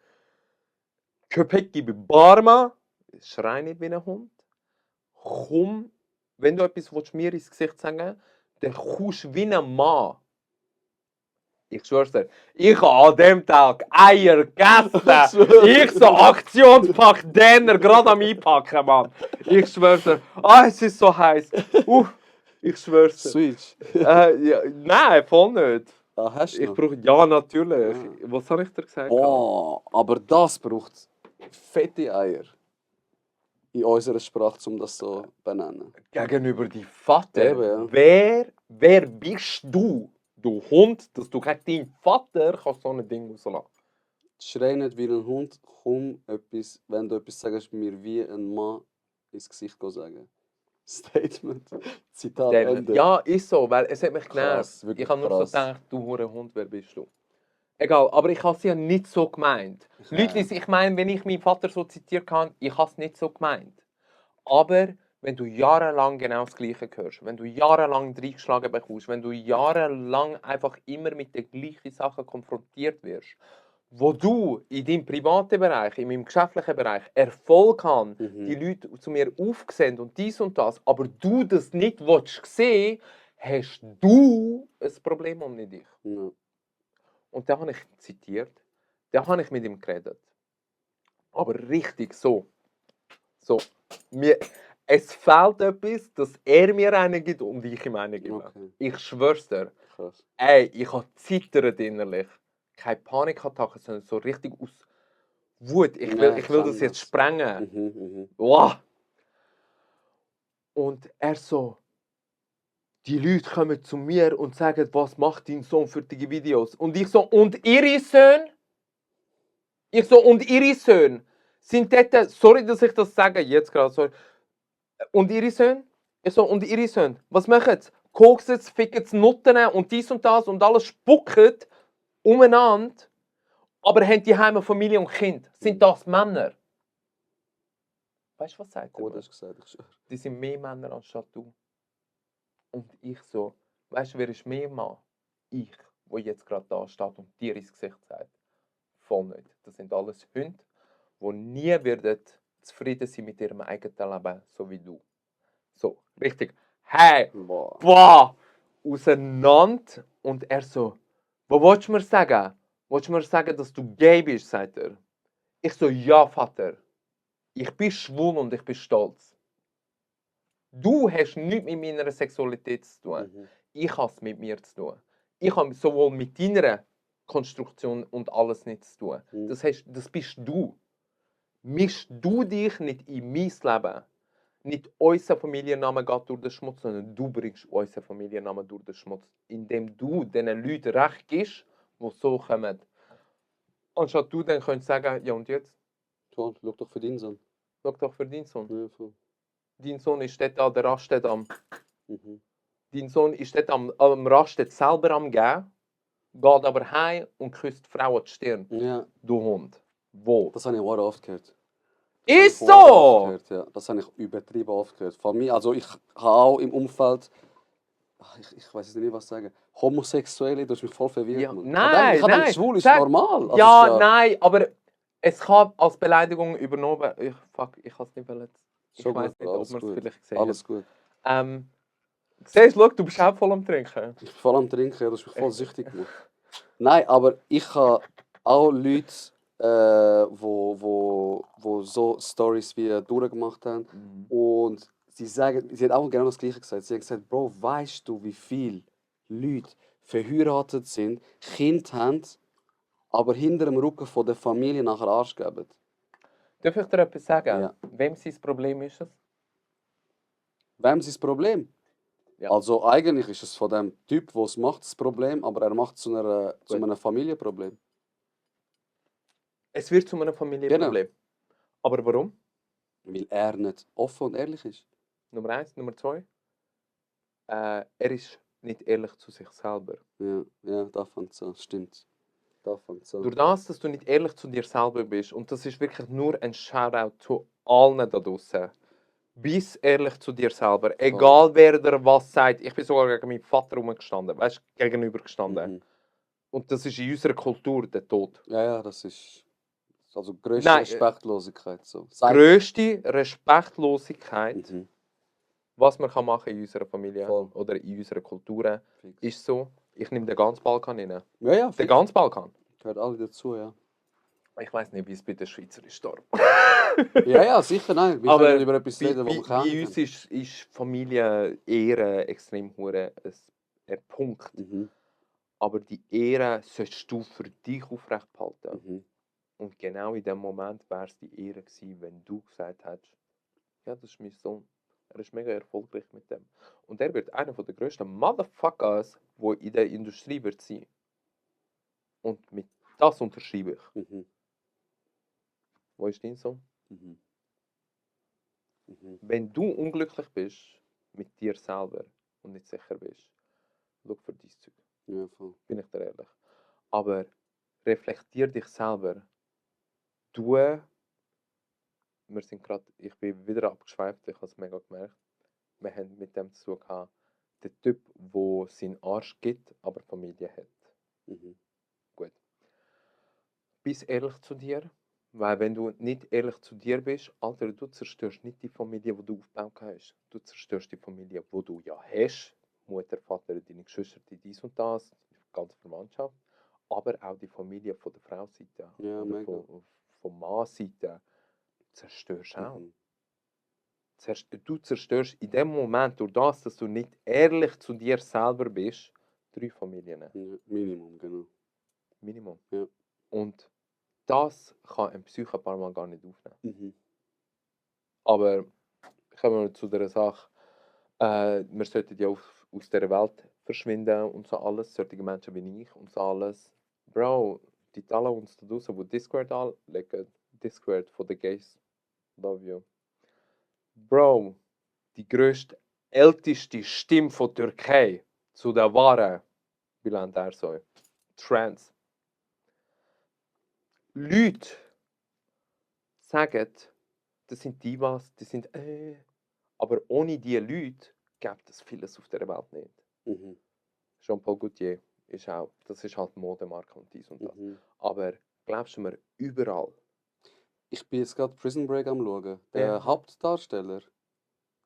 Köpek gibi Barma! Schrei nicht wie ein Hund. Komm, wenn du etwas mir ins Gesicht sagen willst, dann kommst du wie ein Mann. Ich schwör's dir, ich habe an dem Tag Eier gegessen. Ich so Aktionspack Denner gerade am Einpacken, Mann. Ich schwör's dir, es ist so heiß. Ich schwör's dir. Switch. Ja, nein, voll nicht. Ah, hast du Ich noch? brauche, ja, natürlich. Ah. Was habe ich dir gesagt? Boah, aber das braucht fette Eier. In unserer Sprache, um das so zu benennen. Gegenüber deinem Vater? Eben, ja. Wer bist du, du Hund, dass du gegen deinen Vater kannst so ein Ding rauslassen? Schrei nicht wie ein Hund, komm etwas, wenn du etwas sagst, mir wie ein Mann ins Gesicht sagen. Statement. Zitat Ende. Ja, ist so, weil es hat mich Krass, genervt. wirklich Ich habe nur so krass. gedacht, du hure Hund, wer bist du? Egal, aber ich habe es ja nicht so gemeint. Ja. Leute, ich meine, wenn ich meinen Vater so zitiert kann, ich habe es nicht so gemeint. Aber wenn du jahrelang genau das Gleiche hörst, wenn du jahrelang reingeschlagen bekommst, wenn du jahrelang einfach immer mit den gleichen Sachen konfrontiert wirst, wo du in deinem privaten Bereich, in meinem geschäftlichen Bereich Erfolg hast, die Leute zu mir aufsehen und dies und das, aber du das nicht willst sehen, hast du ein Problem und nicht ich. Ja. Und da habe ich zitiert, da habe ich mit ihm geredet. Aber richtig so. So. Es fehlt etwas, dass er mir einen gibt und ich ihm einen gebe. Okay. Ich schwör's dir. Krass. Ey, ich habe zittert innerlich. Keine Panikattacken, sondern so richtig aus Wut. Ich will, Ja, ich will kann das jetzt das. sprengen. Mhm. Wow. Und er so, die Leute kommen zu mir und sagen, was macht dein Sohn für die Videos? Und ich so, und ihre Söhne? Ich so, und ihre Söhne sind dort, sorry, dass ich das sage, jetzt gerade, sorry. Und ihre Söhne? Ich so, und ihre Söhne, was machen sie? Koksen, ficken sie Nutten und dies und das und alles spucken umeinander, aber haben die Heime Familie und Kind. Sind das Männer? Weißt du, was sagt er? Gut mir? hast du gesagt, ich schwöre. Die sind mehr Männer anstatt du. Und ich so, weißt du, wer ist mehr Mann? Ich, wo jetzt gerade da steht und dir ins Gesicht sagt. Voll nicht. Das sind alles Hunde, die nie werden zufrieden sein mit ihrem eigenen Leben, so wie du. So, richtig. Hey, Boah. boah, auseinander. Und er so, was willst du mir sagen? Willst du mir sagen, dass du gay bist, sagt er. Ich so, ja, Vater. Ich bin schwul und ich bin stolz. Du hast nichts mit meiner Sexualität zu tun. Ich habe es mit mir zu tun. Ich habe sowohl mit deiner Konstruktion und alles nichts zu tun. Das bist du. Mischst du dich nicht in mein Leben. Nicht unser Familiennamen geht durch den Schmutz, sondern du bringst unseren Familiennamen durch den Schmutz. Indem du diesen Leuten recht gibst, die so kommen. Anstatt du dann könntest sagen, ja und jetzt? Toll, schau doch für deinen Sohn. Schau doch für deinen Sohn. Ja, voll. Dein Sohn ist dort an der Raststätte am... Mhm. Dein Sohn ist dort am Raststätte selber am gehen, geht aber heim und küsst die Frau an die Stirn. Ja, Du Hund. Wo? das habe ich auch oft gehört. Ist Das habe ich auch so! oft gehört, ja. Das habe ich übertrieben oft gehört. Von mir, also ich habe auch im Umfeld, ich weiß jetzt nicht, was sagen, Homosexuelle, du hast mich voll verwirrt. Ja, Mann. nein, ich habe gedacht, nein. schwul ist Sag- normal. Also Ja, ist nein, aber es kann als Beleidigung übernommen werden. Ich kann es nicht wollen. Ich schon weiß gut, nicht, ob alles man es gut. vielleicht gesehen Alles hat. gut. Siehst du, schau, du bist auch voll am Trinken. Ich bin voll am Trinken, ja, das ist mich voll süchtig gemacht. Nein, aber ich habe auch Leute, wo so Stories wie durchgemacht haben. Und sie haben auch genau das Gleiche gesagt. Sie haben gesagt, Bro, weißt du, wie viele Leute verheiratet sind, Kinder haben, aber hinter dem Rücken von der Familie nachher Arsch geben? Darf ich dir etwas sagen? Ja. Wem sein Problem ist es? Wem ist das Problem? Ja. Also eigentlich ist es von dem Typ, der es macht, das Problem, aber er macht es zu einem Familienproblem. Es wird zu einem Familienproblem. Aber warum? Weil er nicht offen und ehrlich ist. Nummer 1, Nummer 2. Er ist nicht ehrlich zu sich selber. Ja, da fängt es an. Stimmt. Da fängt es an. Durch das, dass du nicht ehrlich zu dir selber bist, und das ist wirklich nur ein Shoutout zu allen da draußen. Bist ehrlich zu dir selber. Egal wer dir was sagt. Ich bin sogar gegen meinen Vater rumgestanden, weißt du, gegenüber gestanden. Und das ist in unserer Kultur der Tod. Ja, das ist also größte Nein, Respektlosigkeit. So. Größte Respektlosigkeit, Mhm. was man kann machen in unserer Familie Voll. oder in unserer Kultur, Fix. ist so, ich nehme den ganzen Balkan rein. Ja, Den fix. ganzen Balkan. Gehört alle dazu, ja. Ich weiß nicht, wie es bei den Schweizer ist. Darum. Ja, sicher, nein. Wir Aber können über etwas reden, wo wir bei kennen. uns ist Familie Ehre extrem hure ein Punkt. Aber die Ehre solltest du für dich aufrecht behalten. Und genau in dem Moment wäre es die Ehre gewesen, wenn du gesagt hättest, ja, das ist mein Sohn. Er ist mega erfolgreich mit dem. Und er wird einer der grössten Motherfuckers, der in der Industrie wird sein. Und mit das unterschreibe ich. Wo ist dein Sohn? Wenn du unglücklich bist mit dir selber und nicht sicher bist, schau für dein Zeug. Ja, voll. Bin ich dir ehrlich. Aber reflektier dich selber. Ich bin wieder abgeschweift, ich habe es mega gemerkt. Wir haben mit dem zu tun gehabt, der Typ, der seinen Arsch gibt, aber Familie hat. Mhm. Gut. Bist ehrlich zu dir, weil wenn du nicht ehrlich zu dir bist, Alter, du zerstörst nicht die Familie, die du aufgebaut hast. Du zerstörst die Familie, die du ja hast. Mutter, Vater, deine Geschwister, dies und das, die ganze Verwandtschaft. Aber auch die Familie von der Frauseite Ja, oder mega. von Mannseite zerstörst auch. Mhm. Du zerstörst in dem Moment durch das, dass du nicht ehrlich zu dir selber bist, 3 Familien. Ja, Minimum, genau. Minimum. Ja. Und das kann ein Psycho mal gar nicht aufnehmen. Mhm. Aber kommen wir zu der Sache. Wir sollten ja aus dieser Welt verschwinden und so alles. Solche Menschen wie ich und so alles. Bro, die teilen uns da draußen, die Discord anlegen. Discord von den Gays. Love you. Bro, die grösste, älteste Stimme von Türkei zu der wahren Bülent Ersoy. Trans. Leute sagen, das sind Divas, die sind aber ohne diese Leute gibt es vieles auf der Welt nicht. Mhm. Jean-Paul Gaultier ist auch, das ist halt Modemarke und dies und das. Mhm. Aber glaubst du mir, überall Ich bin jetzt gerade Prison Break am schauen. Der Ja. Hauptdarsteller.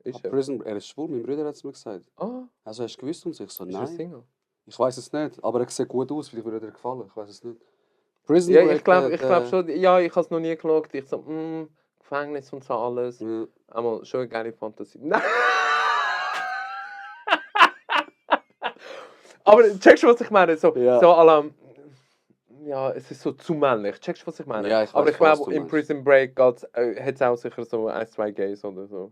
ist er. Er ist schwul, mein Bruder hat es mir gesagt. Ah, Also hast du gewusst und so? Ich so, ist er nein. Single? Ich weiß es nicht, aber er sieht gut aus, vielleicht würde er dir gefallen. Ich weiß es nicht. Prison Ja, Break, ich glaube schon. Ja, ich habe es noch nie geschaut. Ich so, Gefängnis und so alles. Ja. Einmal schon eine geile Fantasie. Nein! Aber checkst du, was ich meine? So, Ja. so à la, ja, es ist so zu männlich. Checkst du, was ich meine? Ja, ich Aber weiß ich was glaube, du in meinst. Prison Break hat es auch sicher so 1, 2 Gays oder so.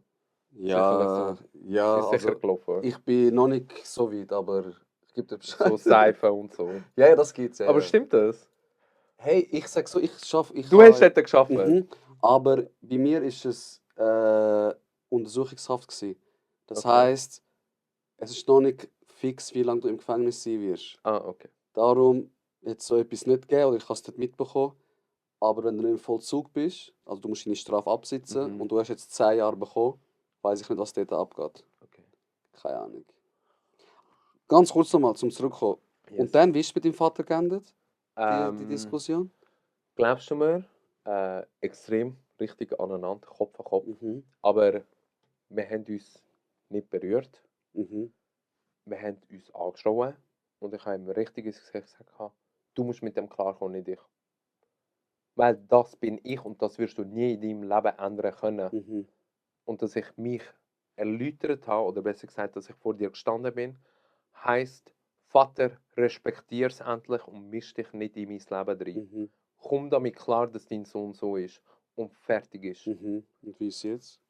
Ja, ja, Ist sicher also gelaufen. ich bin noch nicht so weit, aber ich gebe dir Bescheid. So Seife und so. Ja, ja, das gibt's ja. Aber ja. stimmt das? Hey, ich sag so, ich schaffe. Du hast dort geschafft. Aber bei mir ist es Untersuchungshaft gewesen. Das Okay. heisst, es ist noch nicht fix, wie lange du im Gefängnis sein wirst. Ah, okay. Darum hat es so etwas nicht gegeben oder ich habe es nicht mitbekommen. Aber wenn du im Vollzug bist, also du musst deine Strafe absitzen Mhm. und du hast jetzt 10 Jahre bekommen, weiß ich nicht, was dort abgeht. Okay. Keine Ahnung. Ganz kurz nochmal, zum Zurückkommen. Yes. Und dann, wie ist es mit deinem Vater geendet, die Ähm, Diskussion? Glaubst du mir, extrem richtig aneinander, Kopf an Kopf. Mhm. Aber wir haben uns nicht berührt. Mhm. Wir haben uns angeschrien. Und ich habe ihm richtig ins Gesicht gesagt, du musst mit dem klarkommen, nicht ich. Weil das bin ich und das wirst du nie in deinem Leben ändern können. Mhm. Und dass ich mich erläutert habe, oder besser gesagt, dass ich vor dir gestanden bin, heisst, Vater, respektier es endlich und misch dich nicht in mein Leben rein. Mhm. Komm damit klar, dass dein Sohn so ist und fertig ist. Mhm. Und wie ist es jetzt?